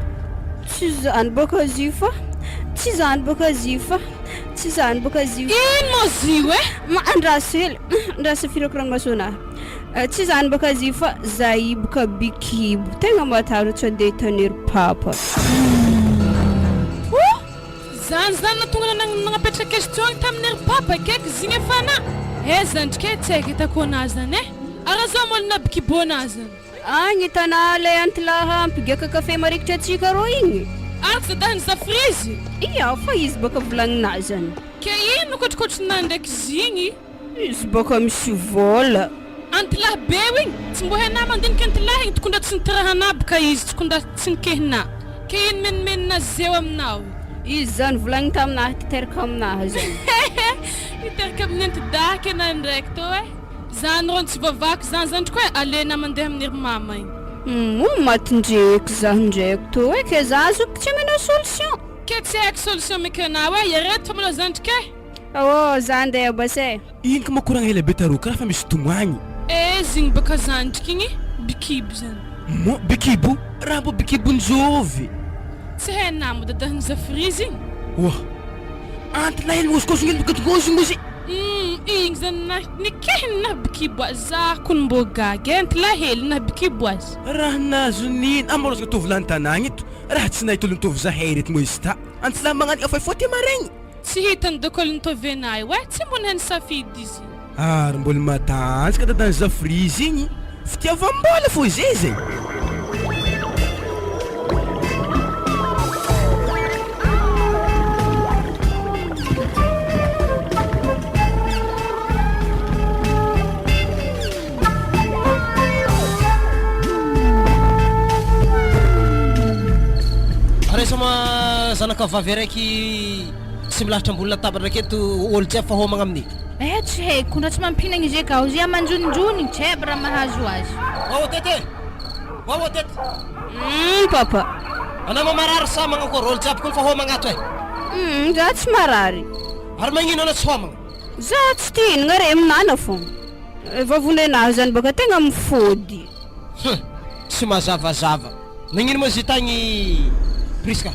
Tsy zany baka izy io fa tsy zany baka izy io fa tsy zany baka izy io. Ino ma izy io eh? Ma andraso hely andraso firako ranomaso anah tsy zany baka izy io fa za io boka bikibo tegna matahotra andeha hitanery papa. Oh! Zany zany natonga anah nagnapetraka question tamin'i ry papa keky zigny efa na eh zandry ke tsy haiko hitako anah zany eh ara zao moa nabikibo anah zany. Agny Tana lay antilaha mpigiaka kafe marikitry atsika rô igny. Ary tsy dadahiny zafirizy. Ia fa izy baka volagninah zany. Ke ino kotrokotronah ndraiky zigny. Izy baka misy vola. Antilahy be io igny, tsy mbô hainà mandinika antilahy igny, tokony tsy niterahanà boka izy, tsy konda tsy nikehinà, ke ino menomenona zeo aminao io. Izy zany volagniny taminahy hiteraka aminahy zany. Hehe hiteraka amin'ny antidahy ke na ndraiky tô eh. Zany rô tsy voavaky zany zandriko eh, alena mandeha amin'ny ry mama igny. Humm maty ndreky zah ndraiky tô eh, ke zah zoky tsy amenao solution. Ke tsy haiko solution meke anao eh, ireto fa manao zandriko eh. Oh za ndeha bas eh. Ino ka makoragna ela be taro karaha fa misy tomagny. Eh zigny baka zandriky igny bikibo zany. Mo bikibo? Raha mbô bikibon-jovy? Tsy hainà mo dadahin'i Zafirizy igny? Oa! Antona hely mihozongozona hely mikotongozogozy. Humm igny zany na nikehiny na bikibo azy za kony mbô gaga eh antila hely na bikibo azy. Raha nahazo nino amorozaka tovolahy an-tanàgna eto raha tsy nahita olo mitovy zahay ireto moa izy ta. Antilahy magnano efa fô ty maregny. Tsy hitany dôkôly ny tôvenay oe, tsy mbo nahay nisafidy izy. Ary mbola matanjaka dadan'i Zafrizy igny, fitiavam-bola fô zay zay. Raiso ma zanaka vavy araiky tsy milahatra ambony latabatra aketo olo jiaby fa homagna aminy. Eh tsy haiko ndra tsy mampihinagna izy akao izy manjononjonigny tsy haiko raha mahazo azy. Wawa tete! Wawa tete! Humm papa. Anao ma marary sa magnakôry olo jiaby kony fa homagna ato eh. Humm za tsy marary. Ary magnino anao tsy homagna? Za tsy tia hinagna re minana fô. Vavony anahy zany baka tegna mifody. Hum! Tsy mazavazava. Nagnino moa izy tagny Prisca?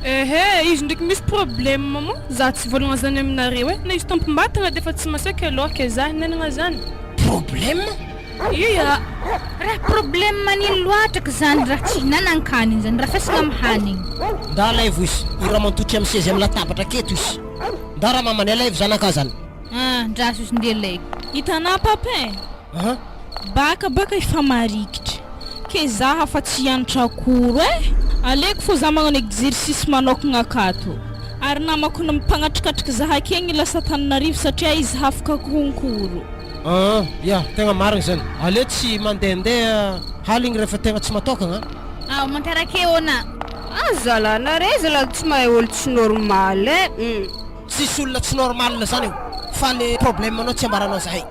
Ehe, izy ndraiky misy problème moa, za tsy volagna zany aminareo e, na izy tompom-batagna defa tsy masaky aloha ke za hinanagna zany. Problème? Ia! Raha problème manino loatra ka zany raha tsy hinanan-kanigny zany, rafesagna amy hanigny. Nda alaivo izy, i ramantotry amy seza amy latabatra aketo izy. Nda ramamany alaivo zanakà zany. Ah, ndraso izy ndeha alaiko. Hitanà Papin? Aha. Baka baka efa marikitra. Ke za afa tsy hianatra cours eh! Aleko fô za magnano exercice manokagna akato. Ary namako mpagnatrikatriky za akegny lasa Antananarivo satria izy hafaka concours. Ah, ya, tegna marigny zany. Aleo tsy mandehandeha haligny rehefa tegna tsy matôkagna. Ao, mankarake ô na. Ah zala, nare zala tsy mahay olo tsy normal eh! Hum. Tsisy olona tsy normal zany eo fa le problème anao tsy ambaranao zahay.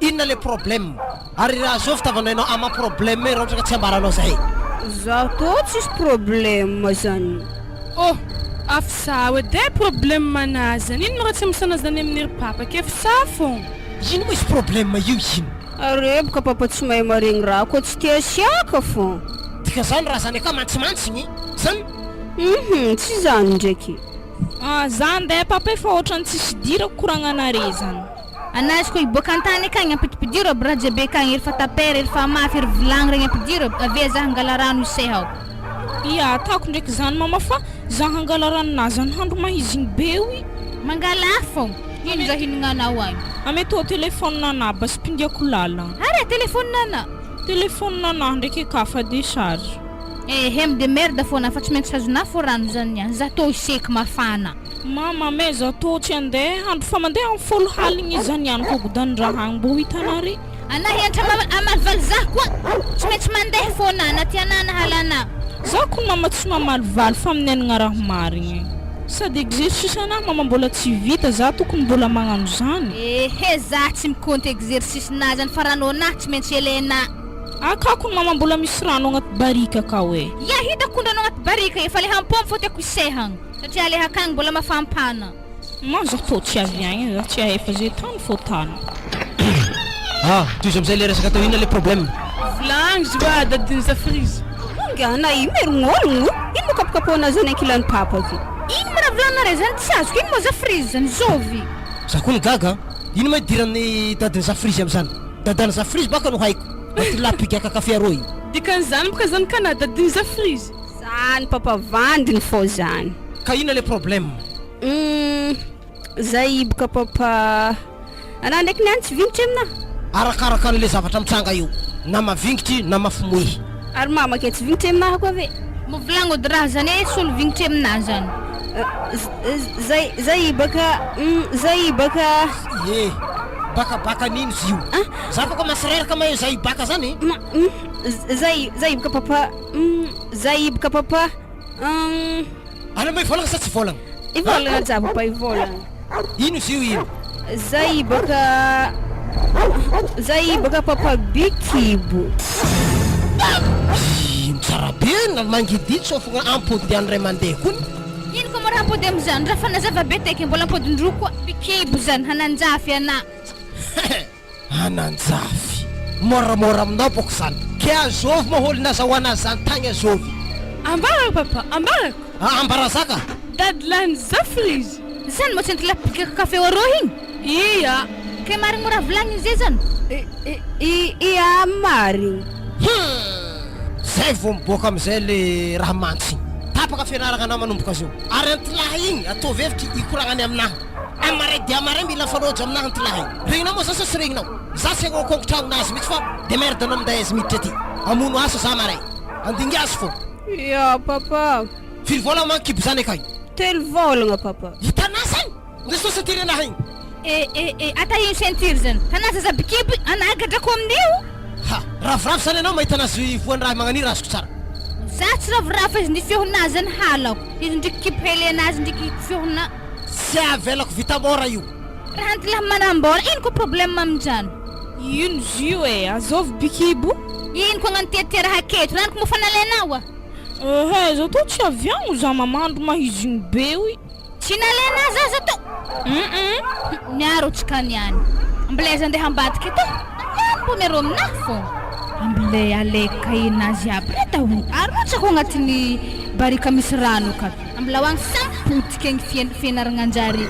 Inona le problème? Ary raha zovy tavandrainao ama problème raha ohatra ka tsy ambaranao zahay. Zaho tô tsisy problème zany. Oh! Afsa edy e problème ana zany ino ma raha tsy misana zany amin'ny ry papa ke fsa fô. Ino moa izy problème io ino? Reboka papa tsy mahay maregny raha koa tsy tia siaka fô. Dika zany raha zany aka mantsimantsiny zany? Hum tsy zany ndraiky. Ah za ndeha papa efa otrany tsisy idirako koragnanare zany. Anazy ko hiboaka antany akagny ampidipidiro aby raha jiaby akagny ery fa tapera ery fa mafy ery vilagny regny ampidiro aby avia za hangala rano iseha ao. Ia atako ndraiky zany mama fa za hangala rano zany handro mahizigny be oi. Mangalà fogna, ino za hinognanao agny. Ameto telephone anah basy pindiako lalagna. Are telephone anah. Telephone anah ndraiky eka fa decharge. Ehe mi de merde fona fa tsy maintsy azonah fô rano zany niany za tô hiseky mafana. Mama amaiza tô tsy andeha andro fa mandeha am folo haligny zany ihany ko godandraha agny mbô hitanare. Anà hianatra hamalivaly zah koa tsy maintsy mandeha foana na tianà na halanà. Za kony mama tsy mamalivaly fa minenagna raha marigny. Sady exercice anah mama mbola tsy vita za tokony mbola magnano zany. Ehe za tsy mikonty exercice nà zany fa ranonà tsy maintsy elenà. Akao kony mama mbola misy rano agnaty barika akao e. Ya hitako kony rano agnaty barika efa le hampômpy fô tiako isehagna satria le akagny mbola mafampana. Man za tô tsy avy agny za tsy ahefa ze tany fô tany. Ah, tohizo amizay le resaka teo inona le problème? Volagno izy oa dadin'i Zafirizy. Ongana io merignologno ino moa kapokapohanao zany ankilany papa ty. Ino moa raha volaninareo zany tsy azoko ino moa Zafirizy zany zovy. Za koa gaga an! Ino moa idiran'ny dadin'i Zafirizy amizany? Dadan'i Zafirizy baka no haiko, ity la mpigaka kafe arô io. Dikan'izany boka zany ka na dadin'i Zafirizy. Zany papa vandiny fô zany. Ka inona le problème? Humm zay boka papa anah ndraiky niany tsy vingitry aminah. Arakaraka an'le zavatra mitranga io, na mavingitry na mafimoehy. Ary mama ke tsy vingitry aminaha koa ve? Mbo volagno ody raha zany e, solo vingitry aminaha zany. Zay zay baka humm zay baka. Ie, bakabaka an'ino izy io? Za fa commence reraka mahay zay baka zany e. Humm zay zay baka papa humm zay baka papa humm. Anao moa hivolagna sa tsy hivolagna? Hivolagna za papa hivolagna. Ino izy io ino? Zay baka zay baka papa be kibo. Ino tsara be na mangidihidy sao fogna ampody any ray mandeha kony. Ino koa moa raha ampody amizany raha fa nazava be teky mbola ampodin-droa koa be kibo zany hananjafy anah. Ananjafy. Moramora aminao boko zany. Ke azovy moa olo nazahoana zany tagny azovy. Ambarako papa, ambarako. Ah ambara zaka. Dady lany zafy izy. Zany moa tsy enty la café au rô igny? Ia. Ke marigny moa raha volagniny zay zany? Ia marigny. Hum! Zay vao miboaka amizay le raha mantsy igny. Tapaka fianaragna anao manomboka zao. Ary antilahy igny ataovy hevitry hikoragnany aminahy. Amaray dia amaray mila mifanojo aminahy anty lahy. Regninao moa zany sa tsy regninao? Za tsy hagnao tragnon'azy mihitsy fa demerde anao minday azy miditra aty. Hamono asa za maray. Andinga azy fô. Ya papa. Firy vôlagna manko kibo zany akagny? Telo vôlagna papa. Hitanà zany? Ndre sao ceinture anahy igny. Eh eh eh ata ino ceinture zany? Tanà zaza bikibo anà gadrako amin'io. Ha! Ravoravo zany anao mahita anazy voan'ny raha magnaniry azoko tsara. Za tsy ravoravo fa izy ny feonazy zany halako. Izy ndriky kibo hely anazy ndriky feona. Tsy avelako vita mora io. Raha antilahy manambola ino ko problème aminjany. Ino izy io e? Azovy bikibo? Ino ko agnano tiatia raha aketo? Ranoko moa fa nalainao a. Ehe, za tô tsy avy agny za mamandro mahizigny be oy. Tsy nalainao za za tô. Hum miaro tsika niany. Mbola aiza andeha ambadika eto? Niany mbo miaro aminahy fô. Mbola aleko cahier-nazy aby re daholo. Arotsako agnatin'ny barika misy rano ka. Mbola ho agny samy potika igny fianaragna anjare.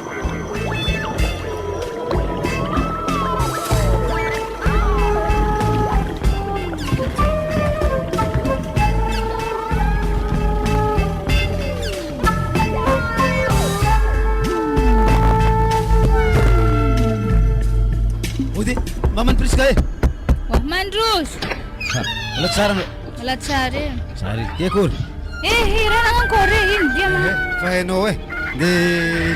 Ody, maman'i Prisca e. Wah mandroso. Mbola tsara anao. Mbola tsara e. Tsara e. Ty akory. Eh, eh, raha nagnankory e, ino dia ma. Fa hainao e, le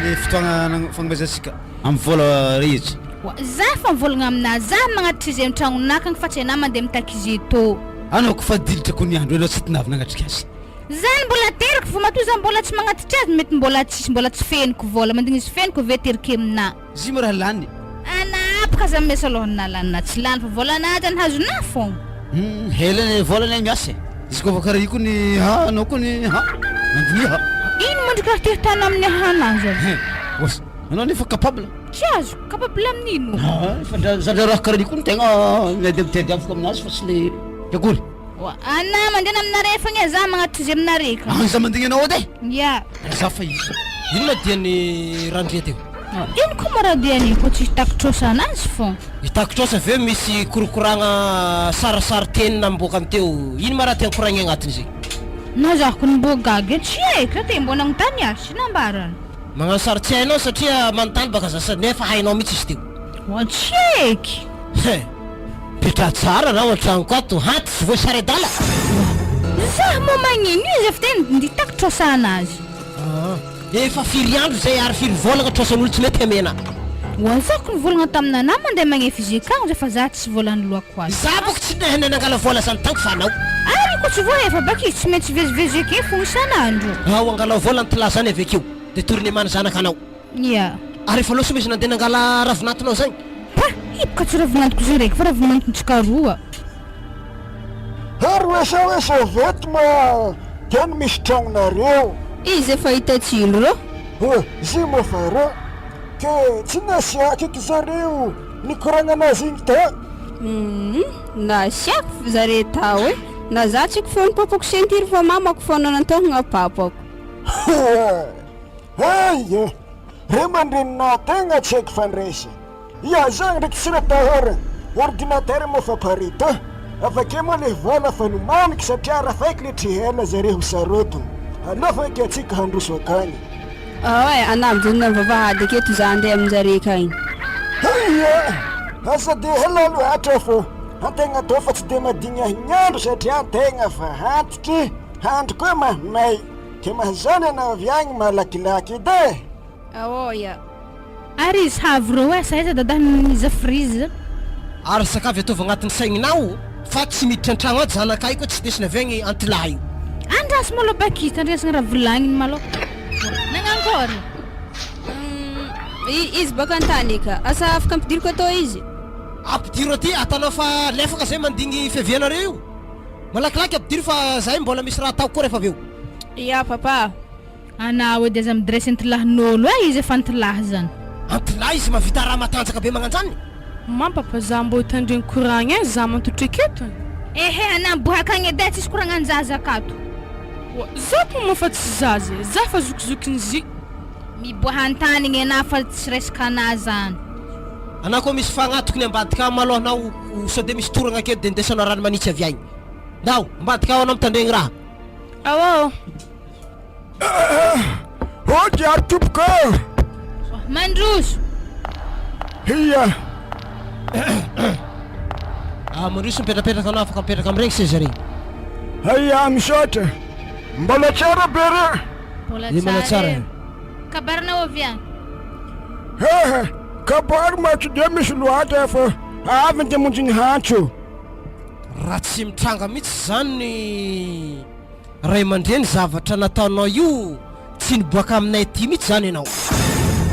le fotoagna fagnomezantsika amin'ny vola rehetra. Wa, za fa mivolagna aminà, za magnatitra izy an-tragnonà akagny fa tsy hainà mandeha mitaky izy eto. Anao ko fa dilitra ko niandro anao tsy tinavy nagnatrika azy. Zany mbola ateriko fa matoa za mbola tsy magnatitra azy mety mbola tsisy mbola tsy fenoko vola mandigny izy fenoko ve ateriko aminà. Zy mo raha lany. Anà bôka za miasa aloha na lany na tsy lany fa volanà zany hazonà fogna. Hum hela ny volanay miasa e. Izy koa karaha io kony ha anao kony ha mandiniha. Ino moa ndry karaha te hitana amin'ny ahanà zany. Hein osa anao nefa capable. Tsy azoko, capable amin'ino? Ah fa ndra za ndra raha karaha io kony tegna miady mitady afaka aminazy fa tsy le akory. Oa anà mandeha aminare fogna e za magnatitra izy aminare ka. An za mandigny anao edy e. Ya. Za fa izy. Inona dian'i Randria teo? Ino koa moa raha dian'iny koa tsy hitaky trosa anazy fô. Hitaky trosa ve misy korokoragna sarisary teny namboakany teo ino ma raha tiany koragna agnatiny zay? Na za kony mbô gaga e, tsy haiko za te mbô nagnontany azy tsy nambarany. Magnano sary tsy hainao satria manontany baka za sady nefa hainao mitsy izy teo. Oa tsy haiky. He! Petraha tsara raha ao an-tragnoko ato ha tsy voasary adala. Za moa magnino izy avy teo nitaky trosa anazy. Aa! Efa firy andro izay ary firy volagna trosan'olo tsy mety hamena. Oazako nivolagna taminanah mandeha magnefa izy akagny zay fa za tsy vola anoloako azy. Za boko tsy nahay nanangala vola zany tanko fa anao. Ary ko tsy voahefa baka izy tsy maintsy vezivezy ake fogna isan'andro. Ao angalao vola ny tla zany avekeo de tournement ny zanakanao. Ya. Ary efa loso izy nandeha nangala ravinantinao zagny. Pa! Hipoka tsy ravinantiko zay raiky fa ravinantintsika roa. Ary oesa oesa avy eto ma teny misy tragnonareo. Izy efa hita tsilo rô. Ô zy moa fa rô. Ke tsy nasiaka eky zareo nikoragna anazy igny tao. Humm nasiako zare tao e, na za tsy kofehy ny papako ceinture fa mamako fona nantôgna papako. Hay e! Ray aman-dreninao tegna tsy haiko fandraisa. Ia zany ndraiky tsy natahorana, ordinateur moa fa pare to. Avakeo moa le vola fa nomaniko satria rafaiko le trihela zare ho sarotiny. Aleo fa eky atsika handroso akagny. Ao e, anah mijanona am vavahady aketo za andeha aminjare akagny. Hay e! Aza de ela loatra fô antegna tô fa tsy de madigny ahignandro satria antegna fa antitry, andro koa mahamay. Ke mahazany anao avy agny malakilaky edy e! Ao ya. Ary izy havy reo eh, sa aiza dada niza frise. Ary sakavy ataovy agnatin'ny saigninao fa tsy miditra an-tragno ato zanakay koa tsy desina avy agny antilahy io. Andraso malôha baky tandriasagna raha volagniny malôha. Nagnankory? Humm izy baka an-tany eka. Asa afaka ampidiriko atao izy? Ampidiro aty, atanao fa lefaka zay mandigny fiavianareo io. Malakilaky ampidiro fa zahay mbola misy raha atao koa rehefa avy eo. Ya papa. Anao edy aza midresse antilahin'olo eh izy efa antilahy zany. Antilahy izy mahavita raha matanjaka be magnanjany. Maman papa za mbô hitandregny koragna eh za mantotry aketo eh. Ehe anah miboaka agny edy eh tsisy koragnan-jaza akato. Oa za ko moa fa tsy zaza eh za fa zokizokin'i zy. Miboaha an-tany igny anah fa tsy resaka anah zany. Anah koa misy fagnahy tokony ambadika ao malôha anao sao de misy toragna aketo de ndesanao rano manitsy avy agny. Ndao, ambadika ao anao mitandregny raha. Ao ao. Ody ary tompoko ô! Mandroso! Hia! Ah, mandroso mipetrapetraka anao afaka mipetraka amin'regny seza regny. Hia, misaotra. Mbola tsara be re. Mbola Ye, mbola tsara tsara e. e. Kabarinao avy agny. Hehe, kabary ma tsy dia misy loatra fa avy ny hamonjy ny hantso. Raha tsy mitranga mihitsy zany ny Ray aman-dreny zavatra nataonao io tsy niboaka aminay aty mihitsy zany ianao.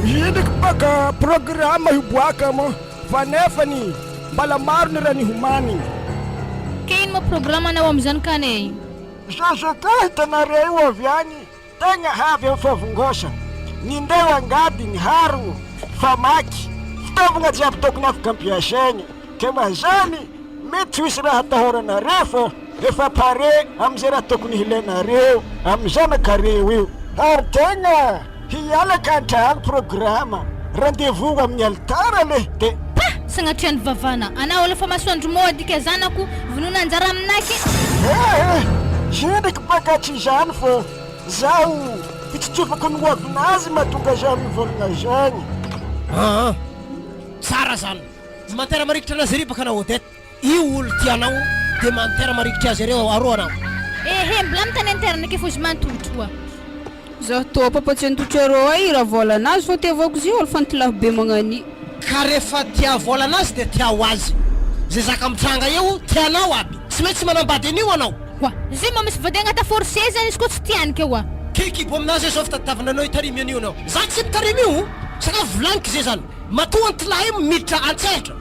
Iniky baka programme hiboaka moa fa nefany mbala maro ny raha nihomanigny. Ke ino moa programme anao amizany kane? Zazakay hitanareo io avy agny Tegna avy am favongosana, nindeo angady, ny harogno, famaky, fitaovagna jiaby tokony afaka ampiasaigny, ke mazany mety tsy hisy raha atahoranareo fô efa pare amizay raha tokony hilainareo am zanakareo io, ary tegna hiala ka antragno programa rendez vous amin'ny alitara le de. Pah! Sagnatria ny vavana anao aloha fa masoandro mody ka zanako vonona anjara aminake. Eh! Zendriky baka tsy izany fô zaho fitsitsofako ny hoavinazy mahatonga zaho mivolagna zany. Aa! Tsara zany. Mantera marikitra anazy ery baka anao Odette. Io olo tianao de mantera marikitra azy ery aroa anao. Ehe mbola mitany interne ke fozy mantotro oa. Zaho toa papa tsy antotro arô ay raha vola anazy fô tiavako zy olo fantilahy be magnani. Ka refa tia vola anazy de tia ho azy. Ze zaka mitranga eo tianao aby. Tsy maintsy manambady an'io anao. Oa zay mba misy vady agnata forcé zany izy koa tsy tiany ke oa. Kikibo aminazy zao fitaditavana anao hitarimy an'io anao. Za tsy mitarimy io saka volaniky zay zany. Matoa antilahy io miditra antsehatra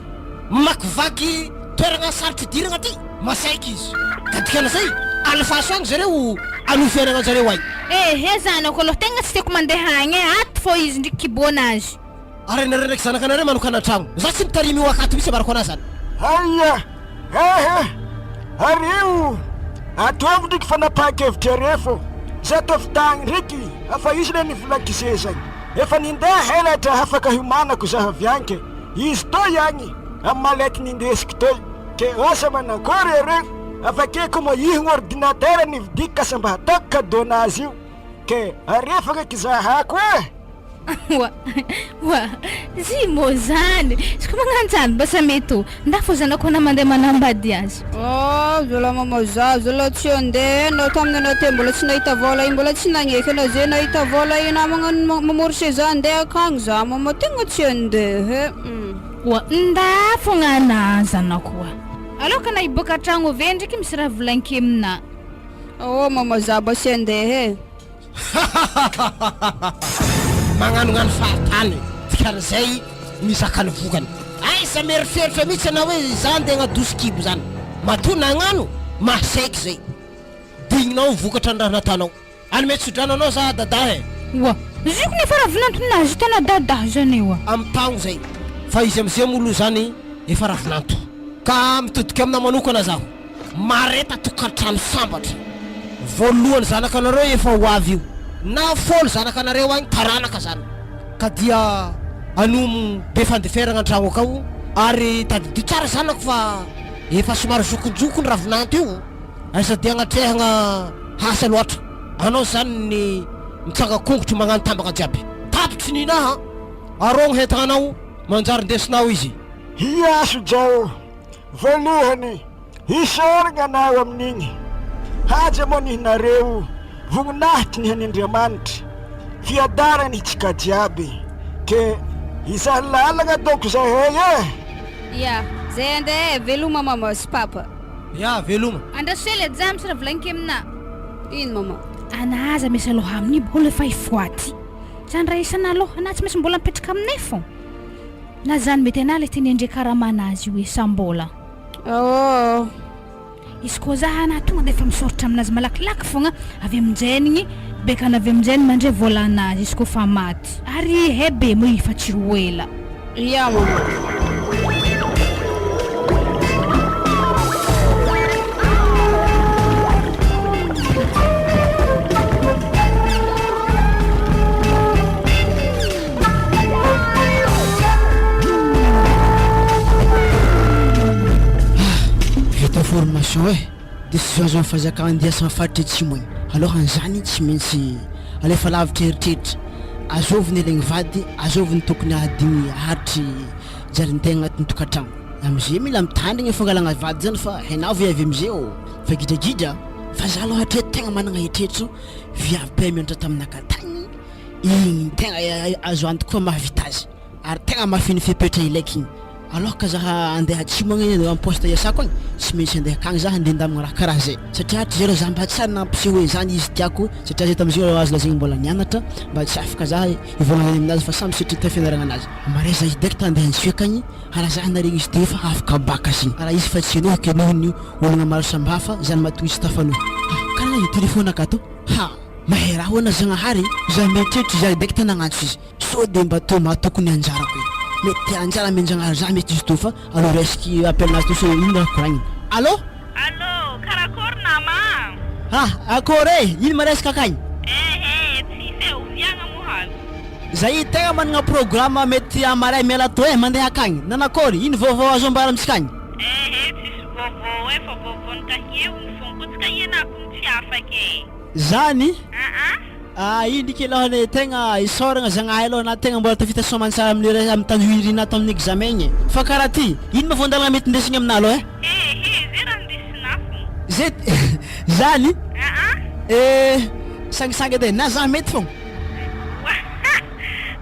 mamakivaky toeragna sarotry idiragna aty, masaiky izy. Ka dikan'izay alefaso agny zareo hanohy fiainagna anjareo agny. Ehe zanako aloha tegna tsy tiako mandeha agny e, ato fô izy ndriky kibonazy. Ary anareo ndraiky zanakanareo manokana tragno. Za tsy mitarimy io akato mihitsy ambarako anazy zany. Aia ehe ary io ataovy ndriky fanapahan-kevitrareo fô za ataovy tagny ndriky afa izy le nivolakizezagny efa nindeha elatra hafaka hiomanako za avy agny ke izy toy agny amy mallette nindesiko toy ke asa manankory ere avake ko moa ihogno ordinateur nividiko kasa mba hataoko cadeau nazy io ke arefaka eky zahako e. Oa, oa, zy mô zany, izy koa magnano zany basa mety ô, nda fô zanako anah mandeha manambady azy. Ah, zala mama za zala tsy andeha enao tamin'ny anao teo mbola tsy nahita vola iny mbola tsy nagneky anao ze nahita vola iny ah magnano mamorse za andeha akagny za mama tegna tsy andeha e. Oa, nda fogna anah zanako oa. Aleo ka na hiboaka an-tragno ave ndraiky misy raha volagniko aminah. Oh mama za mba tsy andeha e. Hahahahahaha Magnanognano fahatany dikan'izay mizaka ny vokany. Aiza mieritreritra mihitsy anao hoe za ndeha hagnadoso kibo zany. Matoa nagnano, mahasaiky zay. Digninao ny vokatra ny raha nataonao. Hanome tsodrano anao za dada eh. Oa, ziko nefa ravinanto nazy tena dada zany oa. Amin'ny taogno zay. Fa izy amizay moa aloha zany efa ravinanto. Ka mitodika aminao manokana zaho. Mareta tokantrano sambatra. Voalohany zanakanareo efa ho avy io. Na folo zanakanareo agny taranaka zany. Ka dia anomo be fandeferagna antragno akao ary tadidio tsara zanako fa efa somary zokinjokiny ravinanto io. Aza dia agnatrehagna asa loatra. Anao zany ny mitsanga kongotro magnano tambagna jiaby. Tapitry ninaha arogno hentagnanao manjary ndesinao izy. Hiaso Jao. Voalohany, isaoragna anao amin'igny haja moa nihinareo voninahitry ny an'Andriamanitra, fiadarana itsika jiaby, ke hizaha lalagna dônko zahay e! Ya, zay andeha e, veloma mama sy papa. Ya, veloma. Andraso ela e, za misy raha volagniko aminà. Ino mama? Anà aza miasa loha amin'io mbola efa hifoha aty. Zany raha isanà loha, anà tsy maintsy mbola mipetraka aminay fô. Na zany mety anah le tinendry karamana azy io isam-bola. Aoo. Izy koa za anah tonga de efa misoratra aminazy malakilaky fogna avy aminjegny igny bekana avy aminjegny mandray vola anazy izy koa fa maty ary he be moa efa tsy ho ela. Ya mama. Vita formation eh! Décision azon'ny fanjakana andeha hiasa amin'ny faritra atsimo agny. Alohan'izany tsy maintsy alefa lavitra eritreritra. Azovy ny alaigny vady, azovy ny tokony hahadigny haharitry jarin-tegna agnatin'ny tokantragno. Am'zay mila mitandrigny fangalagna vady zany fa hainao viavy am'zay ô! Fa gidragidra. Fa za aloha hatreto tegna managna eritreritro viavy be mianatra taminakahy tagny. Igny tegna azo antoka fa mahavita azy ary tegna mahafeno fepetra ilaiko igny. Alors ka zaho andeha atsimo agny amy poste iasako agny, tsy maintsy andeha akagny zaho andeha handamigna raha karaha zay satria hatrizay rô za mba tsy ary nampiseho hoe zany izy tiako satria zay tamizay rô azo lazaigny mbola nianatra mba tsy afaka za hivolagna zany aminazy fa samby satria ta fianaragna anazy. Marais za direct andeha antsoiko agny raha za naregny izy teo fa afaka baka zegny raha izy fa tsy henoiko noho ny olagna maro samihafa zany mahatonga izy tafanohy. Karaha io telephone akato ha! Mahay raha hoana Zagnahary e! Za mieritreritra izy ary direct nagnantso izy sao de mba tô mahatoky ny anjarako e! Mety anjara amen-jagnahary za mety izy tô fa aleo raisiko appel nazy tô sao ino raha koragniny. Allô? Allô, karakôry nama a? Ah, akôry e! Ino ma resaka akagny? Ehe, tsisy e, oviagna moa avy? Za io tegna managna programme mety hamaray miala tô e, mandeha akagny. Nanakôry? Ino vaovao azo ambara amintsika agny? Ehe, tsisy vaovao e, fa vaovao ny kahie hono fogna koa tsy kahie nako tsy afaka e. Zany? Ah iny ndriky aloha le tegna isaoragna Zagnahary aloha na tegna mbola tafita soamantsara amle re am tanjogny irina ato amin'ny examen igny e. Fa karaha ty, ino ma voandalagna mety indesigny aminah aloha eh? Ehe, ze raha indesinah fô. Ze zany? Eh, sangisangy edy e, na zah mety fôgna.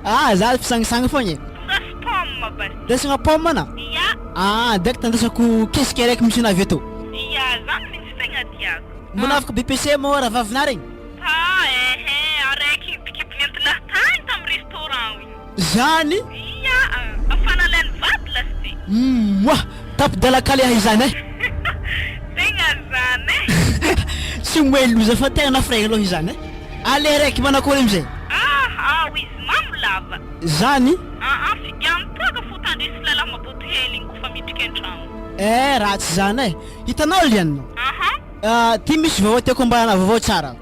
Ah za mpisangisangy fôgna e. Tongaso pomme bas. Ndesigna pomme ana? Ia. Ah, direct andesako kesika araiky misy anah avy eto. Ia, zany mintsy tegna tiako. Mbola afaka BPC moa rahavavinah regny? Pa ehe, araiky mpikibo nentinah tagny tam restaurant igny. Zany? Ia, fa nalainy vady lasy ty. Moah! Tapi-dalak'aly ahy izany eh! Tegna zany eh! Tsy omey loza fa tegna nafraigna aloha izany eh! Aleha raiky manakory amizay? Ah, ao izy mamo lava. Zany? Aa, figano toaka fo tandresy lalahy maboto hely igny kofa midriky an-tragno. Eh, ratsy zany eh! Hitanao Liana? Aha. Ty misy vaovao tiako ambarana vaovao tsara.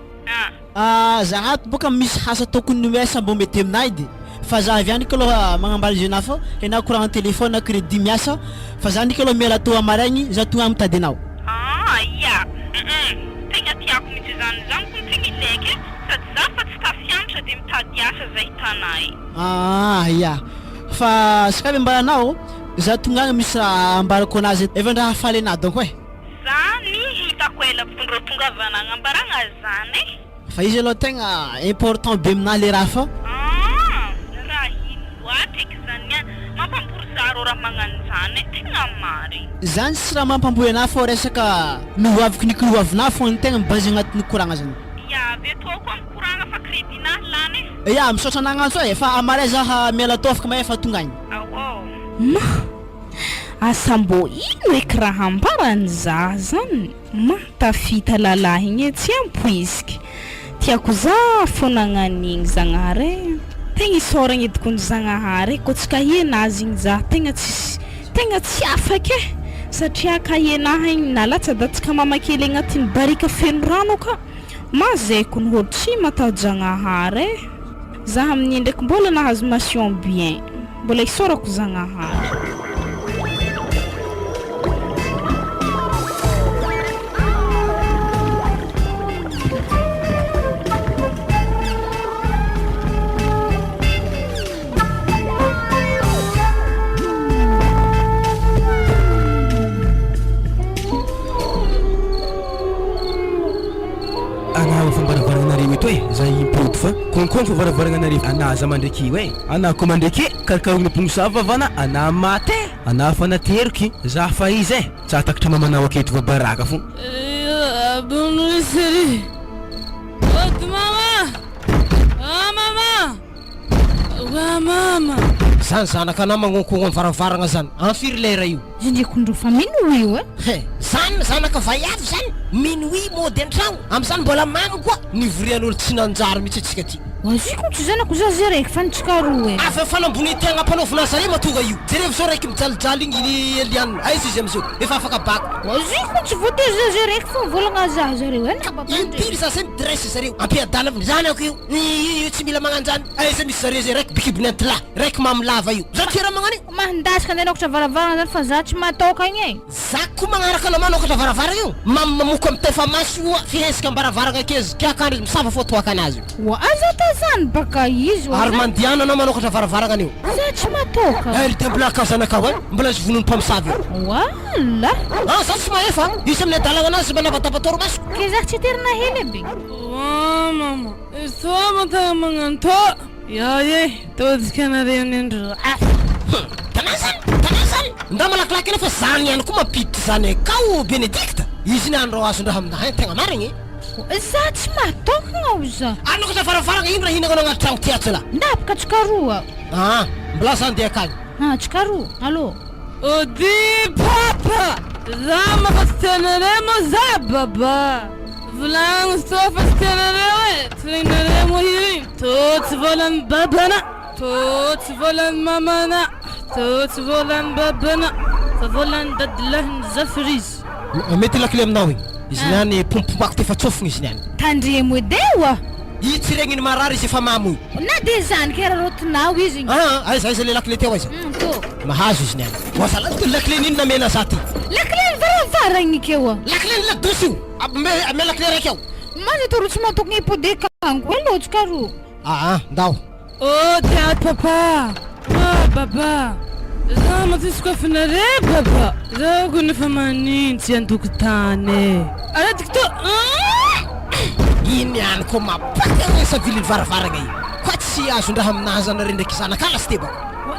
Ah. Za ato boka misy asa tokony miasa mbô mety aminah edy fa za avy any kaloha magnambara izy anah fa enah courant téléphone crédit miasa fa za ndriky aloha miala tô amaraigny za tonga mitady anao. Ah ia humm tegna tiako mitsy zany zany kony tegna ilaiko e sady za fa tsy tafianatra de mitady asa zay. an-tanà e. Aa ya! Fa sakavy ambaranao, za tonga agny misy raha ambarako anazy efa ndra hahafaly anah donc eh. Zany hitako ela bokondreo tongavana agnambaragna zany eh. Fa izy aloha tegna important be aminah le raha fa. Aa raha ino loatra eky zany an! Mampambory za rô raha magnano zany eh, tegna marigny. Zany tsy raha mampambory anah fô resaka ny hoaviko ny hoavinah fô ny tegna mi-base agnatin'ny koragna zany. Ya avy eto ao koa mikoragna fa crédit nah lany eh. Ya misaotra nagnantso eh, fa amaray zah miala tao afaka mahay fa tonga agny. Ao. Ma! Asa mbô ino eky raha ambarany za zany? Ma! Tafita lalahy igny e tsy ampoiziky. Tiako za fô nagnan'igny Zagnahary e. Tegna isaoragna edy kony Zagnahary e, kô tsy kahianazy igny za tegna tsisy tegna tsy afaka e, satria kahianahy igny nalatsadatsaka mamakely agnatin'ny barika feno rano ka, ma zay kony ôlo tsy mataho-Jagnahary e. Za amin'igny ndraiky mbola nahazo mention bien, mbola isaorako Zagnahary. Anao fambaravaragnanareo eto e, za impody fa konkonko favaravarananareo ana za mandreky io e, ana ko mandreky karakaroina pognosavy vavana ana maty e, ana fa nateroky za fa iza e, tsa takatra mamanao aketo va baraka fo. Bonjour chérie. Ody mama. Ah mama. Wa mama. Zany zanakanao magnonkognona am varavaragna zany, am firy lera io? Izy ndreky ndro fa minuit io e. He, zany zanaka vaiavy zany, minuit mody antragno, amzany mbola mamy koa, nivorian'olo tsy nanjary mitsy atsika ty. Azoko tsy zanako zaza raiky fa ny tsikaroa e. Avy am fanambonian-tegna ampanaovina zare mahatonga io. Jerevo zao raiky mijalijaly igny i Eliane, aiza izy amzao? Efa afaka bac. Azoko tsy voatery zaza raiky fa mivolagna zaza reo e. Impiry za zay mi-dresse zareo, ampiadana zanako io, io tsy mila magnanjany, aiza misy zare zay raiky bikibony antilahy, raiky mamy lava io, za ty raha magnano io. Mandasika andeha hanokatra varavarana zany fa za tsy mataoka agny e. Za ko magnaraka anao manokatra varavarana io, mamy mamoka am tefa maso io fihesika am-baravaragna akezy kiaka andry misava fô toaka anazy io. Oa aza atao zany baka izy oa Ary mandiana anao manokatra varavaragna anio. Za tsy mataoka. Ery dia mbola akao zanakao eh, mbola azo vonoin'ny mpamosavy io. Oala. Ah za tsy mahefa a, izy amin'ny adalagna anazy manabataba torimaso. Ke za tsy terina hely aby. Oa mama, sao mantagna magnano tô. Ya e, todika anareo nendry ah. Hum, tanà zany, tanà zany. Ndà malakilaky ela fa zany ihany koa mampiditra zany akao Benedicte. Izy iny andro azon-draha aminahy eh, tegna marigny eh. Za tsy matoky ngao za. Anokatra varavaragna ino raha hihinagna anao agnaty tragno ty ato zalahy. Ndapaka tsikaroa. Ah, mbola za andeha akagny. Ah, tsikaroa, allô. Ody papa, za mafa tsy tianareo moa za baba. Volagno soa fa tsy tianareo e, tsy regninareo moa hira igny. Tô tsy volan'ny babana, tô tsy volan'ny mamana, tô tsy volan'ny babana, fa volan'ny dadilahin'ny zafirizy. Mety lakile aminao igny. Izy niany pompompako ty fa tsofigny izy niany. Tandremo edy e oa. Io tsy regniny marary izy efa mamo io. Na de zany ke raraotinao izy igny. Aa aiza aiza le lakile teo aiza. Tô. Mahazo izy niany. Oa zalahy ty lakile n'ino namena za ty. Lakile ny varavaragny ke oa. Lakile ny ladosy io. Amea lakile raiky aho. Maza tô ro tsy matokigny hipody akagny. Allo tsika ro. Aa ndao. Oh tiako papa oh baba za ma tsisy kofinare baba za ko nefa manintsy antokotany e aretiko to Iny ihany koa mapaka ny saviliny varavaragna iny koa tsy azon-draha aminazy anareo ndraiky zanakala sy tebaka.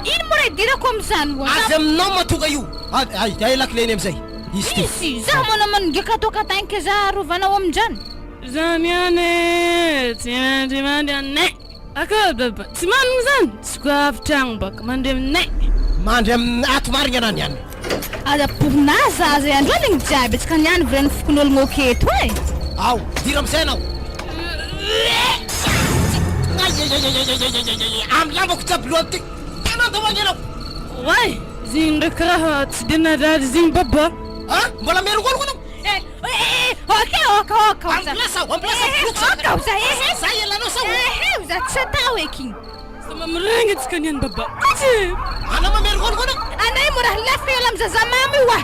Ino moa raha idirako amizany oa? Avy aminao mahatonga io. Ay, ay lakile iny amizay. Izy ty. Misy, zaho moa namanigaka atao katanky za arovanao aminjany. Zany ihany e tsy mandry mandry anay. Akory baba, tsy manigny zany? Tsy koa avy tragno baka, mandry aminay. Mandry am ato marigny anah niany. Aza porina zaza e, androany igny jiaby atsika niany vrai ny fokonologno aketo e. Ao, dira amizay anao. Aiaiaiaiaiaiaiaiaiai, am lambako jiaby loha ty, tanandao agny anao. Oay, zegny ndraiky raha tsy de narary zegny baba. Ah, mbola merogorogno anao. Eh, eh, ok, ok, ok. En place aho, en place aho, Eh, eh, ok, oza, eh, eh. Za ialanao sa Eh, eh, oza, tsy atao eky igny. Sama miregny antsika niany baba. Tsy. Anao mamerogorogno anao. Anay mo raha lafo iala amy zaza mamy io ah.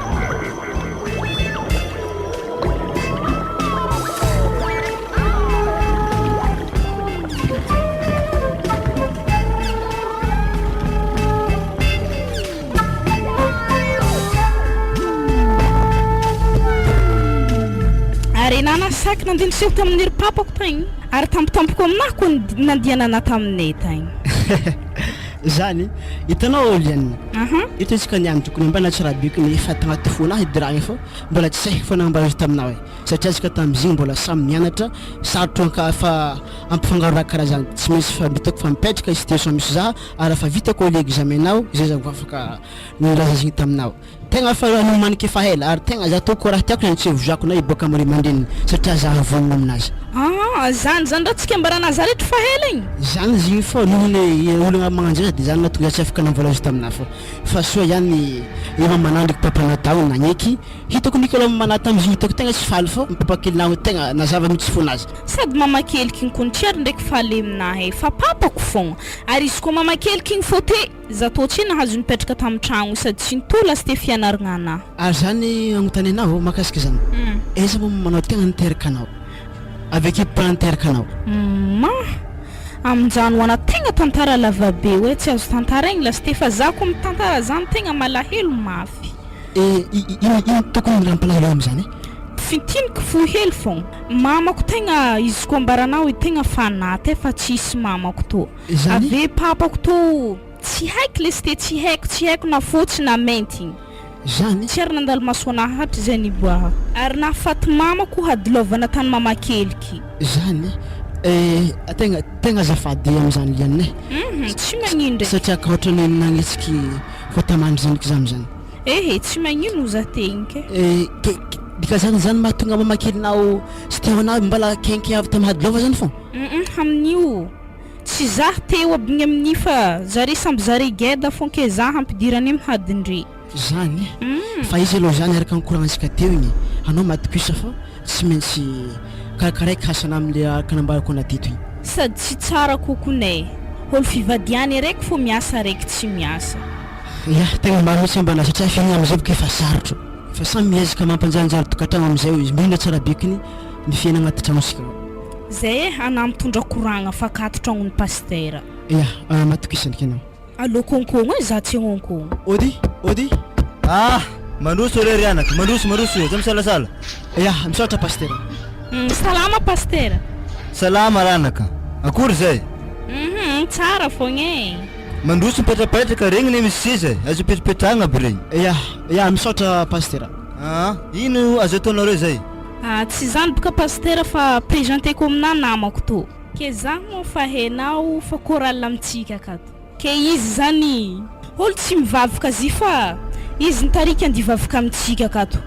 Saky nandeha niseho tamin'ny ry papako tagny ary tampotampoko aminahy koa nandianana taminay tagny. Zany, hitanao Oliane, eto antsika niany tokony mba natsirabiko ny efa tagnaty fonahy idiragny fô mbola tsy sahy fanambara izy taminao e, satria antsika tamizigny mbola samy nianatra, sarotro anka fa ampifangaro raha karaha zany, tsy maintsy fa hitako fa mipetraka situation misy zaha ary efa vitako le examen nao zay za vao afaka nilaza zigny taminao. Tegna fa nomaniko efa ela ary tegna za ataoko raha tiako zany tsy hevozako na hiboaka am ray aman-dreniny satria za vonona aminazy. Aa zany zany raha tsika ambarana za reto fa ela igny. Zany izy igny fô noho ny olagna magnanjay za de zany nahatonga za tsy afaka nambola izy taminah fô fa soa ihany i mamanah ndraiky papanah daholo nagneky hitako Nicolas mamanah tamizigny hitako tegna tsy faly fô papakelinah tegna nazava mitsy fonazy. Sady mamakeliky igny kony tsy ary ndraiky faly aminahy e fa papako fogna ary izy koa mamakeliky igny fô te Za tô tsy nahazo nipetraka tamin'ny tragno sady tsy nitohy lasite fianaragna anah. Ary zany agnontany anao mahakasika izany, aiza moa mamanao tegna niteraka anao? Avy akia papa niteraka anao? Ma, aminjany ho ana tegna tantara lavabe oe tsy azo tantaraigny lasite fa za ko mitantara zany tegna malahelo mafy. E, ino ino tokony rampalahelo amizany e? Fintiniko fohy hely fogna, mamako tegna izy ko ambaranao tegna fanaty e fa tsisy mamako tô. Zany? Ave papako tô tsy haiko lesy te tsy haiko tsy haiko na fotsy na mainty igny. Zany? Tsy ary nandalo maso anahy hatrizay niboahako. Ary nahafaty mamako hadilaovana tany mamakeliky. Zany? Eh, tegna tegna azafady amizany lianina e. Hum, tsy magnino ndraiky. Satria ka ohatran'ny nagnetsiky voatamandry zany za amizany. Ehe, tsy magnino za tegny ke. Eh, ke ke dikazany zany mahatonga mamakelinao sy te ho anah mbala kenke avy tamy hadilaova zany fô? Hum, amin'io. Tsy zah teo abigny amin'i fa zare samby zare geda fon ke zah hampidirany am hadindre. Zany fa izy aloha zany araka ny koragnantsika teo igny anao matokisa fa tsy maintsy karakaraiko hasana amle araka nambarako anah teto igny. Sady tsy tsara kokonay olo fivadiany araiky fô miasa araiky tsy miasa. Ya, tegna marina mihitsy ambanah satria fiainana amizay boka efa sarotro, efa samy miezaka mampanjarinjary tokantragno amizay izy, mila tsara bekiny ny fiainana agnaty tragnosika ao. Zay e, anah mitondra koragna fa akato tragnon'i Pasitera. Ya, matokisa ndriky anao. Allo konkogno e, za tsy honkogno. Ody, ody. Ah! Mandroso re ry anaka, mandroso, mandroso, aza misalasala. Ya, misaotra Pasitera. Hum, salama Pasitera. Salama ranaka, akory izay? Hum, tsara fogna e. Mandroso mipetrapetraka, regny ne misy seza e, azo ipetrapetrahagna aby regny. Ya, ya, misaotra Pasitera. Ah, ino azo ataonareo izay? Ah tsy zany boka pasitera fa presenteko aminah namako tô. Ke zah moa fa hainao fa chorale amintsika akato. Ke izy zany olo tsy mivavaka zy fa izy nitarika andia vavaka amintsika akato.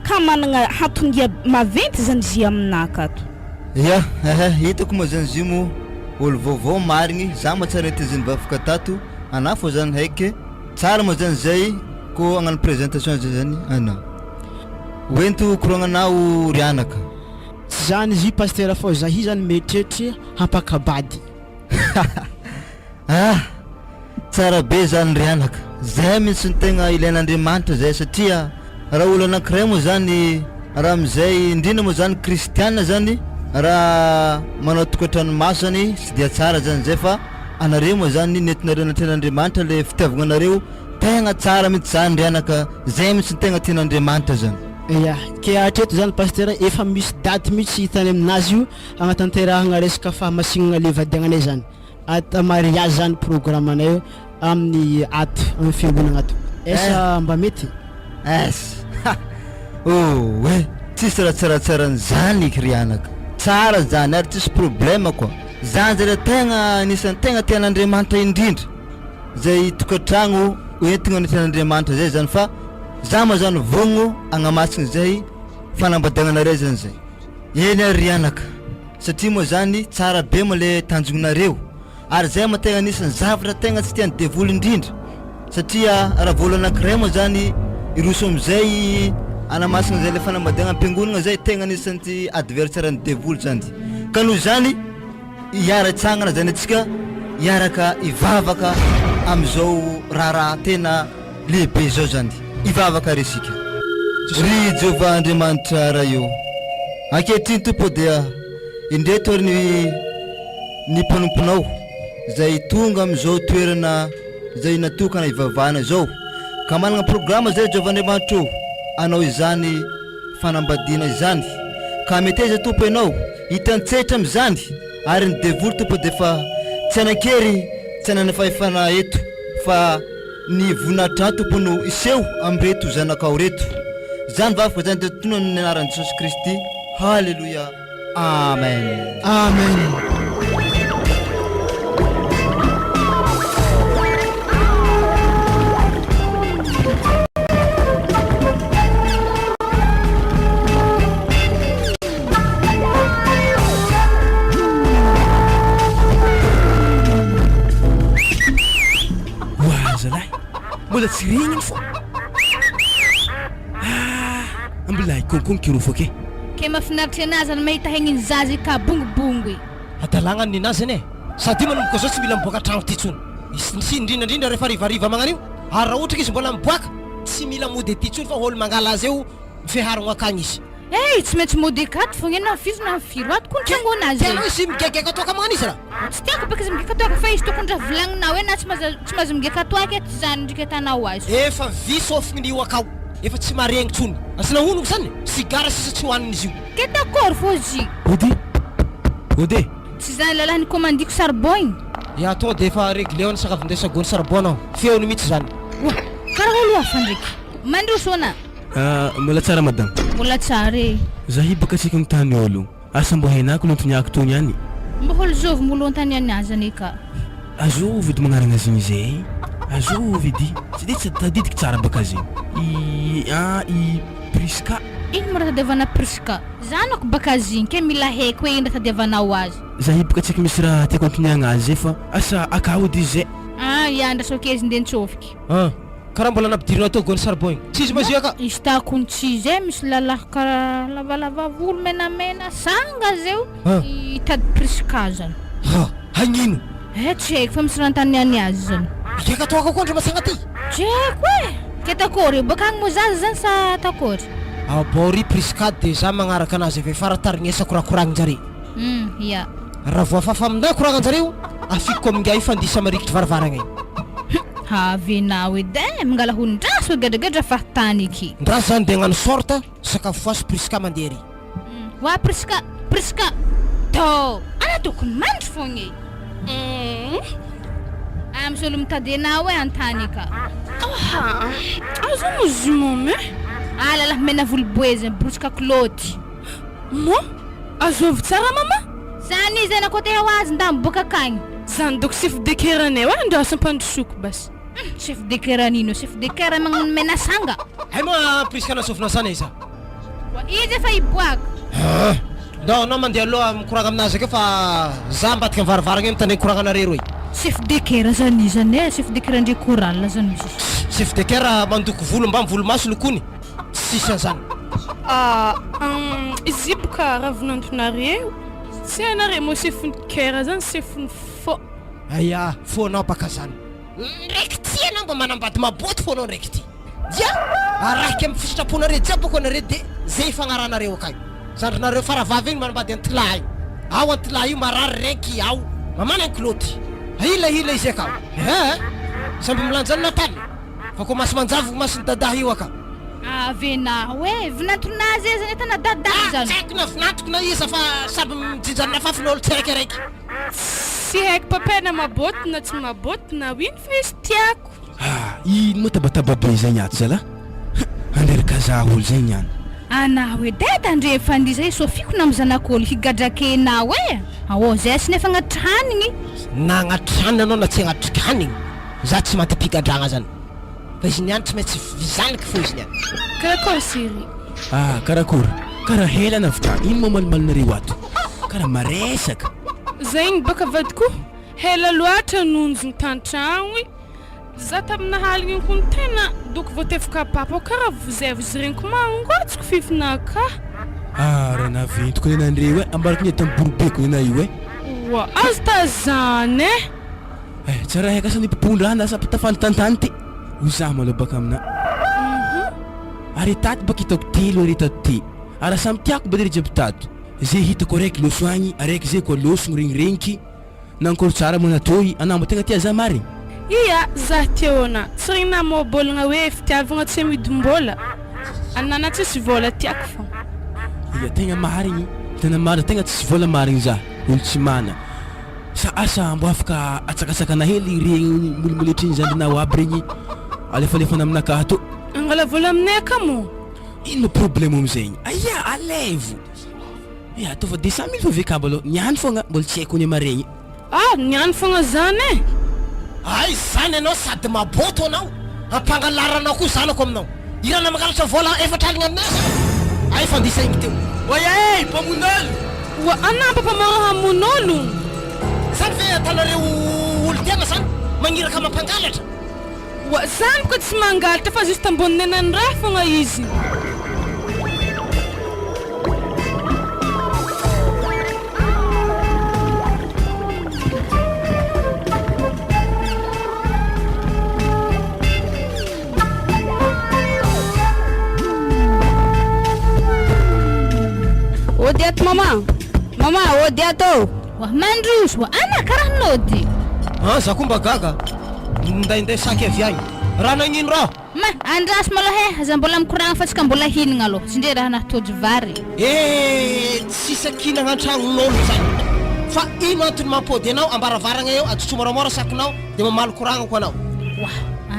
Ka managna hatongia maventy zany zy aminah akato. Ya ehe hitako moa zany zio moa olo vaovao marigny za moa tsara nety izy nivavaka tato anah fô zany haiko ke tsara moa zany zay ko agnano présentation zay zany anah. Hoento koroagnanao ry anaka. Tsy zany izy io Pasitera fô za hi zany mieritreritra hampakabady. Ah! Tsara be zany ry anaka. Zay mintsy no tegna ilain'Andriamanitra zay satria raha olo anankiray moa zany raha amizay indrindra moa zany kristiana zany raha manao tokantrano maso zany tsy dia tsara zany zay fa anareo moa zany nentinareo natrehan'Andriamanitra le fitiavagna anareo Tegna tsara mitsy zany ry anaka, zay mitsy no tegna tian'Andriamanitra zany. Ya, ke hatreto zany Pasteur efa misy daty mitsy hitany aminazy io hagnatanterahagna resaka fahamasignana le vadiagnanay zany, at mariage zany programme-nay io amin'ny ato amin'ny fiangonagna ato, esa mba mety? Es ha! Oh eh! Tsisy raha tsaratsara an'izany eky ry anaka, tsara zany ary tsisy problème koa, zany zany tegna anisan'ny tegna tian'Andriamanitra indrindra. Zay tokantragno hoentigna ny fiainan'Andriamanitra zay zany fa za ma zany vogno agnamasina zay fanambadiagnanareo zany zay. Eny ary ry anaka, satria moa zany tsara be moa le tanjognonareo ary zay moa tegna anisan'ny zavatra tegna tsy tian'ny devoly indrindra satria raha vao olo anakiray moa zany hiroso amizay anamasina zay le fanambadiagna am-piangonagna zay tegna anisan'ny adversaire ny devoly zany ka noho izany Hiara-hitsangana izany antsika hiaraka hivavaka amin'izao raharaha tena lehibe izao izany. Hivavaka àry isika. Ry Jehovah Andriamanitra Ray ô, ankehitriny Tompo ô dia indreto ary ny ny mpanomponao izay tonga amin'izao toerana izay natokana hivavahana izao, ka manana programa izay Jehovah Andriamanitra ô hanao izany fanambadiana izany. Ka meteza Tompo Ianao hitantsehitra amin'izany ary ny devoly Tompo dia efa tsy hanan-kery tsy hanana fahefana eto fa ny voninahitrao Tompo no hiseho amin'ireto zanakao ireto. Izany vavaka izany dia tonony amin'ny anaran'i Jesosy Kristy. Haleloia. Amen. Amen. Oa zalahy, mbola tsy regniny fô. Ah, mbola hikonkogno kirofo ake. Ke mafinaritra anazy zany mahita hegniny zaza i ka bongobongo e. Hadalagna nenazy zany e! Sady io manomboka zao tsy mila miboaka tragno ty tsony. Sy indrindra indrindra rehefa harivariva magnano io, ary raha ohatra ka izy mbola miboaka, tsy mila mody aty tsony fa olo mangala azy eo mifeharogno akagny izy. Hey, tsy maintsy mody akato fogna e na firy na firy ato koa ny tragnonazy e. Tianao izy migaigaiga toaka magnano izy raha? Tsy tiako baka izy migaika toaka fa izy tokony raha volagninao hoe na tsy mahazo tsy mahazo migaika toaka eto zany ndriky atanao azy. Efa vy sofigny io akao, efa tsy maregny tsony. Asina honogno zany? Sigara sisa tsy hohanin'izy io. Ke d'accord fô zy. Ody! Ody e! Tsy zany lalahy nikômandiko saribon igny. Ya tonga dia efa regleo ny sakafo ndesa gony saribon anao. Feony mihitsy zany. Oa! Karaha olo hafa ndreky. Mandroso ana. Ah, mbola tsara madame. Mbola tsara e. Za hibaka tsika mitany olo. Asa mbo hainako lontoniako tony any. Mbo olo zovy mbo lontaniany azy anie ka. Azovy edy magnaragna zegny izy e. Azovy edy. Tsy de tsy tadidiko tsara baka zegny. I ah i Prisca. Ino mo raha tadiavana Prisca? Zanako baka zegny ke mila haiko hoe ino raha tadiavanao azy. Za hiboka tsaiky misy raha tiako antoniagna azy zay fa asa akao edy izy zay. Ah ya andraso kely izy ndeha nitsofoky. Ah. Karaha mbola nampidirinao tao gony charbon igny. Tsy izy ma izy io ka. Izy takony tsy izy e, misy lalahy karaha lavalava volo menamena sanga zeo hitady Prisca zany. Ha! Hagnino? Eh tsy haiko fa misy raha anontaniany azy zany. Migaga toaka koa ndry masagna ty. Tsy haiko e! Ke takôry eo baka agny moa zaza zany sa takôry? Abao ry Prisca de za magnaraka anazy avy afara tarignesako raha koragnin-jare. Hum ya. Raha voafafa aminah koragnan-jareo, afikiko amin'ingahy fandisa marikitry varavaragna igny. Hum havenao edy eh, mangala hondraso gadragadra fahatany eky. Ndraso zany de hagnano sorte sakafo foasy Prisca mandeha ery. Hum wa Prisca, Prisca, tô ana tokony mandry fogna e. Hum. Ah misy olo mitady anao e antany ka. Aha, aza moa zumam eh. Ah lalahy mena volo boeza miborosika kilaoty. Moa? Azovy tsara mama? Zany izy anako te ho azy nda miboaka akagny. Zany doko chef de chœur anay oa andraso ampandrosoako basy. Hum chef de chœur an'ino chef de chœur magnano mena sanga. Hay moa Prisca nasovinao zany aiza? Oa izy efa hiboaka. Haa ndao anao mandeha aloha mikoragna aminazy akeo fa za ambadika ny varavaragna eo mitandregny koragnanareo roe. Chef de chœur zany iza ane chef de chœur ndre chorale zany izy. Chef de chœur mandoko volo mbamy volomaso lokony. Tsisy an'zany. Ah hum izy boka raha vinantonareo tsy hainareo moa sefon'ny coeur zany sefon'ny fo. Aia fo-nao baka zany. Ndraiky ty anao mba manambady maboty fo-nao ndraiky ty. Dia arahiko amin'ny fisitraponareo jiaby boko anareo de ze ifagnarahanareo akagny. Zandrinareo faravavy igny manambady antilahy igny. Ao antilahy io marary renky ao. Mamana ny kilaoty. Hila hila izy akao. Ehe. Samby milanja ny nataly. Fa ko masy manjavogno mason'i dadahy io aka. Avenao e! Vinantonazy aiza ny entana dadahy zany? Tsy haiko na vinantoko na iza fa samby mijinja ny nafafiny olo tsiraikiraiky. Tsy haiko papa na maboty na tsy maboty na ino fa izy tiako. Ah, ino moa tabataba be zay ato zalah? Handreraka zah olo zay niany. Anao edy e tandremo fandiza i Sofiako na zanak'olo higadrake enao e! Ao zay tsy nefa agnatranigny. Na agnatranigny anao na tsy agnatranigny. Za tsy maty am-pigadragna zany fa izy niany tsy maintsy vizaniky fô izy niany. Karakôry chérie? Ah karakôry? Kara hela navita ino mamalimalinareo ato? Kara maresaka. Zegny baka vadiko hela loatra nonjogno tantragno i, za tamina aligny igny kony tena doko voatefaka papa kara zay vao regniko mangotsiko fifinakah. Ah raha naventiko nenandreo e, ambarako niady tamin'ny borobeko nena io e. Oa azo tazana e. Eh, tsara haika asa ny mpipondra an asa mpitafantantany ty. Ho za malao baka amina. Ary tato baka hitako telo ary tato ty. Ary samy tiako ba lery jiaby tato. Ze hitako araiky loso agny, araiky ze koa losogno regniregniky. Nankôry tsara moa natôy, anà mba tegna tia za marigny. Ia, za tia ôna. Tsy regninà môbôlagna hoe fitiavagna tsy amidim-bôla. Anà na tsisy vôla tiako fô. Ya tegna marigny, tegna marigny, tegna tsisy vôla marigny zah, olo tsy mana. Sa asa mbô afaka atsakatsakana hely regny molimoletry zandrinao aby regny alefalefana aminakahy ato. Angala vola aminay aka moa. Ino problème amizegny? Aia alaivo! Eh ataova 200 mille fa VK aloha, niany fogna mbola tsy haiko ny maregny. Ah niany fogna zany eh! Aiza zany ianao sady maboto anao ampangalaranao koa zanako aminao irana mangalatra vola 40 aminay aza ay fandisa igny teo. Oay eh mpamono olo! Oa anah papa maro hamono olo! Zany ve atanareo olo tegna zany magniraka mampangalatra? Oa zany boka tsy mangalatra fa juste ambony nenany raha fogna izy. Ody ato maman! Maman, ody ato ô! Oa mandroso oa ana karaha nody. Ah za koa mba gaga Mindainday saky avy agny. Raha nagnino raha? Ma, andraso malôha e, aza mbola mikoragna fa tsika mbola hihinagna alôha, tsy ndre raha nahatojo vary. Eh, tsisy akinagna antragnon'olo zany. Fa ino antony mampody anao ambaravaragna eo, ajotso moramora sakinao de mamaly koragnako anao. Oa,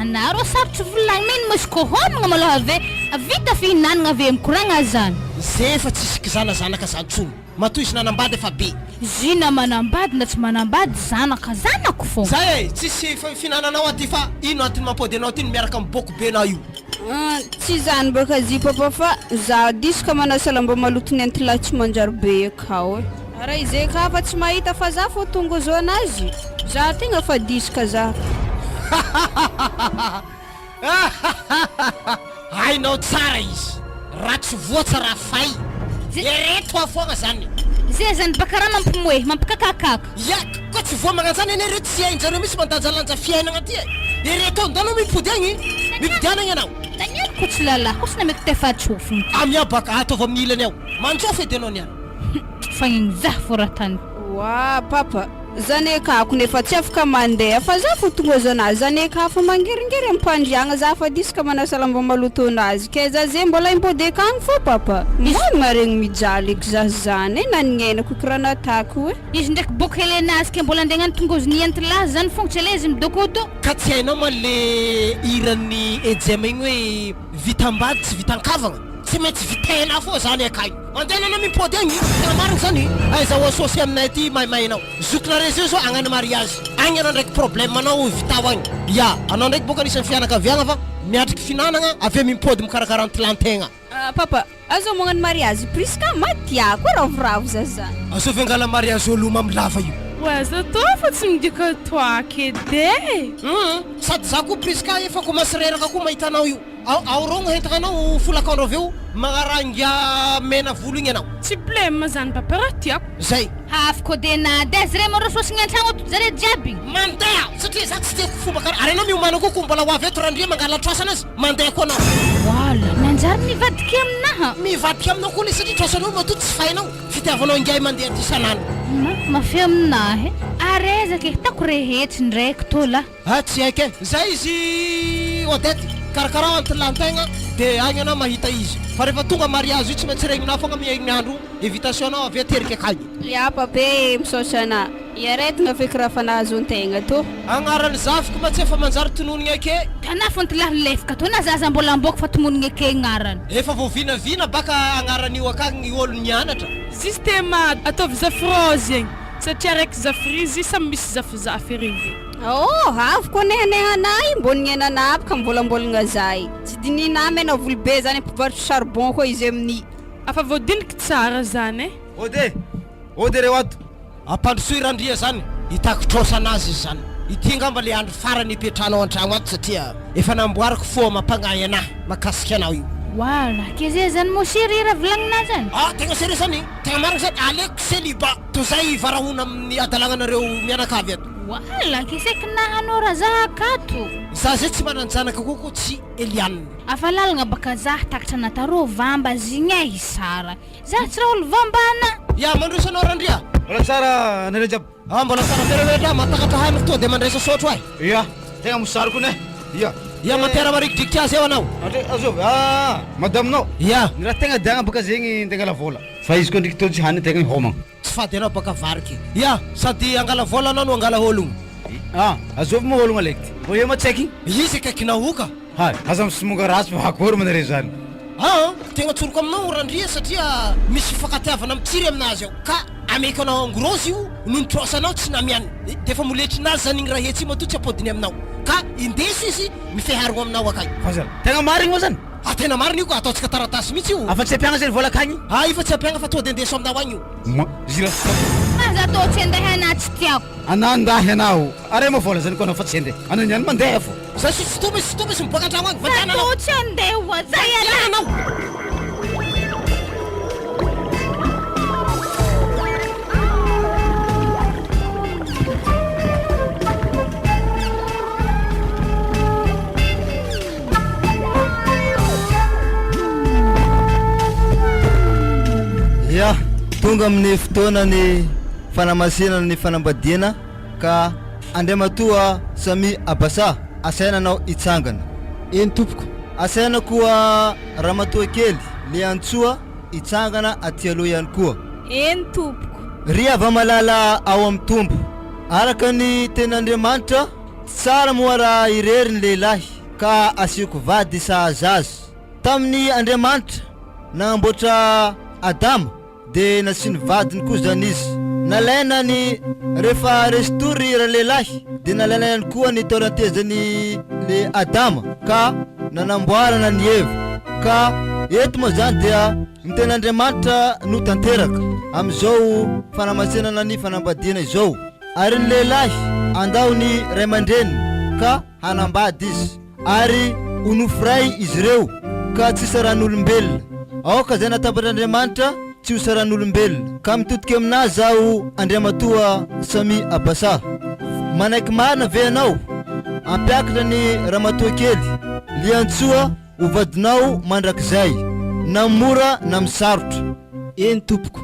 anà rô sarotry volagnina ino mo izy kô homagna malôha ave, vita fihinanagna ave mikoragna zany. Ze efa tsisy kizanazanaka zany tsony. Matoa izy nanambady efa be. Zy na manambady na tsy manambady zanaka zanako fô. Zay e! Tsisy fihinananao aty fa ino antony mampody anao aty no miaraka am boko be nao io. Tsy izany baka zy papa fa za diso ka manasa lamba maloto nenty lahy tsy manjary be akao e. Raha izay ka fa tsy mahita fa za fô tonga zo anazy. Za tegna fa diso ka za. Hainao tsara izy raha tsy voa tsy raha fay ereto aho foagna zany. Zay zany baka raha mampimoehy, mampikakakaka. Ya, koa tsy voa magnanjany anie reo tsy hainjareo mihitsy mandanjalanja fiainagna ty e! Ereto ao, ndao anao mipody agny, mipodiana agny anao. Daniel ko tsy lalahy ko tsy nameko tefa-tsofiny. Amia baka ataovy amin'ny ilany ao, manjofo edy anao niany. Fagnigny zah fô raha tany. Oa papa, zanekako nefa tsy afaka mandeha fa za fo tonga zana zaneka fa mangeringery am-pandriagna za fa diso ka manasa lamba maloto nazy ke za ze mbola impody akagny fô papa marigna regny mijaly eky za zany e nanignenako eky raha natako e. Izy ndraiky boko helenazy ke mbola andeha hagnano tongoziny iantilahy zany fogna tsy alaizy midokodo. Ka tsy hainao ma le hiran'ny Ejema igny hoe vitam-bady tsy vitan-kavagna? Tsy maintsy vitainao foa zany akay. Mandehana anao mimpody agny, tena marigny zany, aiza ho associer aminay aty maimay anao. Zokinareo zay zao hagnano mariage, agny anao ndraiky problème anao vitao agny. Ya, anao ndraiky boka anisan'ny fianakaviagna fa miatriky finanagna avy eo mimpody mikarakara ny tilan-tegna. Ah papa, aza magnano mariage Prisca ma tiako ravoravo za zany. Azovy angala mariage olo mamy lava io. Oa aza atao fa tsy midika toaka edy e. Hum, sady za koa Prisca efa commence reraka koa mahita anao io. Ao aorogno entagna anao folakandro avy eo magnaraha ingahy mena volo igny anao. Tsy blème zany papa raha tiako. Zay. Avy ko de nady azy re marô sôsigny antragno ato zare jiaby. Mandeha satria za tsy tiako fomba kara ary anao miomana koa ko mbola ho avy eto Randria mangala trosa anazy mandeha koa anao. Voila, nanjary nivadika aminaha. Mivadika aminao koa le satria trosanao matoa tsy fainao fitiavanao ingahy mandeha aty isan'andro. Mafy aminahy e. Ary aiza ke hitako rehetry ndraiky tô lah. Ah tsy haiko e! Zay izy Odette, karakarao antilantegna de agny anao mahita izy. Fa rehefa tonga mariage io tsy maintsy regninao fogna mihaino ny andro invitation nao avy ateriky akagny. Ya pape e, misaotra ana. Iaretigna feky raha fa nahazoan-tegna tô. Agnaran'ny zafiko ma tsy efa manjary tononigna eke. Tanafo antilahy lefika tô na zaza mbola ambôka fa tomonigna eke agnarany. Efa voavinavina baka agnaran'io akagny olo nianatra. Système ataovy zafirôzy egny satria araiky zafirizy samy misy zafizafy regny. Oh, avy koa nehanehana mbô niainana aby ka mivôlambôlagna zay. Tsy dinihina mena volo be zany mpivarotro charbon koa izy amin'ny. Afa voadiniky tsara zany e. Ode! Ode reo ato! Ampandrosoy Randria zany, hitako trosa anazy izy zany. Ity angamba le andro farany hipetrahanao antragno ato satria efa namboariko fo amam-pagnahy anahy makasika anao io. Wala, ke zay zany moa sérieux raha volagninà zany? Ah, tegna sérieux zany, tegna marigny zany, aleoko célibat toy zay hivarahona amin'ny hadalagnanareo mianakavy ato. Wala, ke saiky nahanao raha za akato. Za zay tsy manan-janaka koa ko tsy Eliane. Afa lalagna baka za takatra natarô vamba zigny e hisara. Za tsy raha olo vambana. Ya, mandroso anao Randria. Mbola tsara nareo jiaby. Ah, mbola tsara be rehetra, mahatakatra haniko tonga de mandraisa sotro eh. Ya, tegna mosary kony eh. Ya. Ia mampiara marikidrikitra azy eo anao. Andre, azovy, ah, madaminao. Ia. Ny raha tegna diagna baka zegny ndeha angala vôla. Fa izy koa ndriky tô tsy hanigny tegna hihomagna. Tsy fady anao baka variky. Ia, sady angala vôla anao no angala ôlogno. Ah, azovy moa ôlogno alaiky ty. Mbô eo ma tsaiky igny. Izy akaikinao io ka. Hay, aza misomonga ratsy fa akory ma nareo zany. Aa, tegna tsoriko aminao Randria satria misy fifankatiavana mitsiry aminazy ao ka ameko anao en gros io noho ny trosanao tsy namiany defa moletrinazy zany igny raha hetsy io matoa tsy apodiny aminao ka indeso izy mifeharogno aminao akay. Fa zany, tegna marigny moa zany? Ah tena marina io ka, ataontsika taratasy mihitsy io. Afa tsy ampiagna zany vola akagny? Ah io fa tsy ampiagna fa tonga de indeso aminao agny io. Ma, zira. Aza atao tsy andeha anah tsy tiako. Anah ndahy anao, are moa vola zany ko anao fa tsy andeha, anao niany mandeha fô. Zay sy tsy tompy sy tompy sy miboaka antragno agny, vandiana anao. Atao tsy andeha hoa, zay anah. Vandiana anao. Ya, tonga amin'ny fotoana ny fanamasinana ny fanambadiana ka Andriamatoa Sami Abasa, asaina anao hitsangana. Eny tompoko. Asaina koa Ramatoa kely Liantsoa hitsangana aty aloha ihany koa. Eny tompoko. Ry hava-malala ao amin'ny Tompo, araka ny tenin'Andriamanitra, Tsy tsara moa raha irery ny lehilahy ka asiako vady sahaza azy. Tamin'ny Andriamanitra nanamboatra Adama dia nasiany vadiny koa zany izy. Nalaina ny rehefa resy tory ralehilahy dia nalaina ihany koa ny taolan-tezan'i le Adama ka nanamboarana an'i Eva. Ka eto moa zany dia ny tenin'Andriamanitra no tanteraka amin'izao fanamasinana ny fanambadiana izao. Ary ny lehilahy handao ny ray aman-dreniny ka hanambady izy, ary ho nofo iray izy ireo, ka tsy saran'olombelona. Aoka izay natambatr'Andriamanitra tsy ho saran'olombelona. Ka mitodika aminazy aho Andriamatoa Sami Abasa. Manaiky marina ve ianao hampiakatra ny ramatoa kely Liantsoa ho vadinao mandrakizay, na mora na misarotra? Eny tompoko.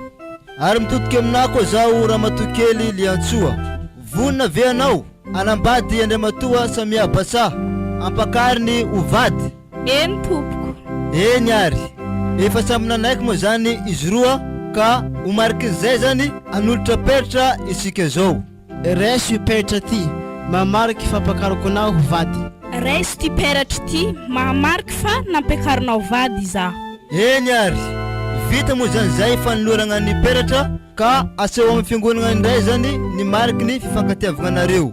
Ary mitodika aminà koa zaho ramatoa kely Liantsoa. Vonona ve ianao hanambady Andriamatoa Samia Bassa hampakariny ho vady? Eny tompoko. Eny ary. Efa samy nanaiky moa izany izy roa ka ho marikin'izay izany hanolotra peratra isika izao. Raiso io peratra ity, mahamariky fampakarako anao ho vady. Raiso ity peratra ity, mahamariky fa nampiakarinao vady izaho. Eny ary, vita moa izany izay fanoloragna ny peratra ka aseho amin'ny fiangonagna indray izany ny mariky ny fifankatiavagnanareo.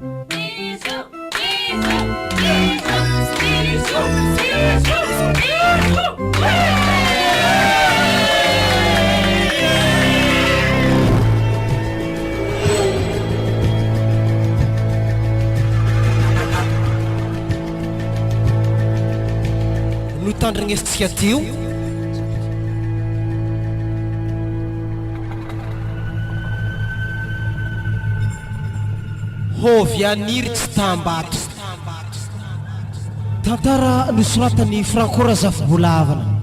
Notandrignesintsika teo. Hovianiry tsy tambato. Tantara nosoratan'i Franco Razafibolavana.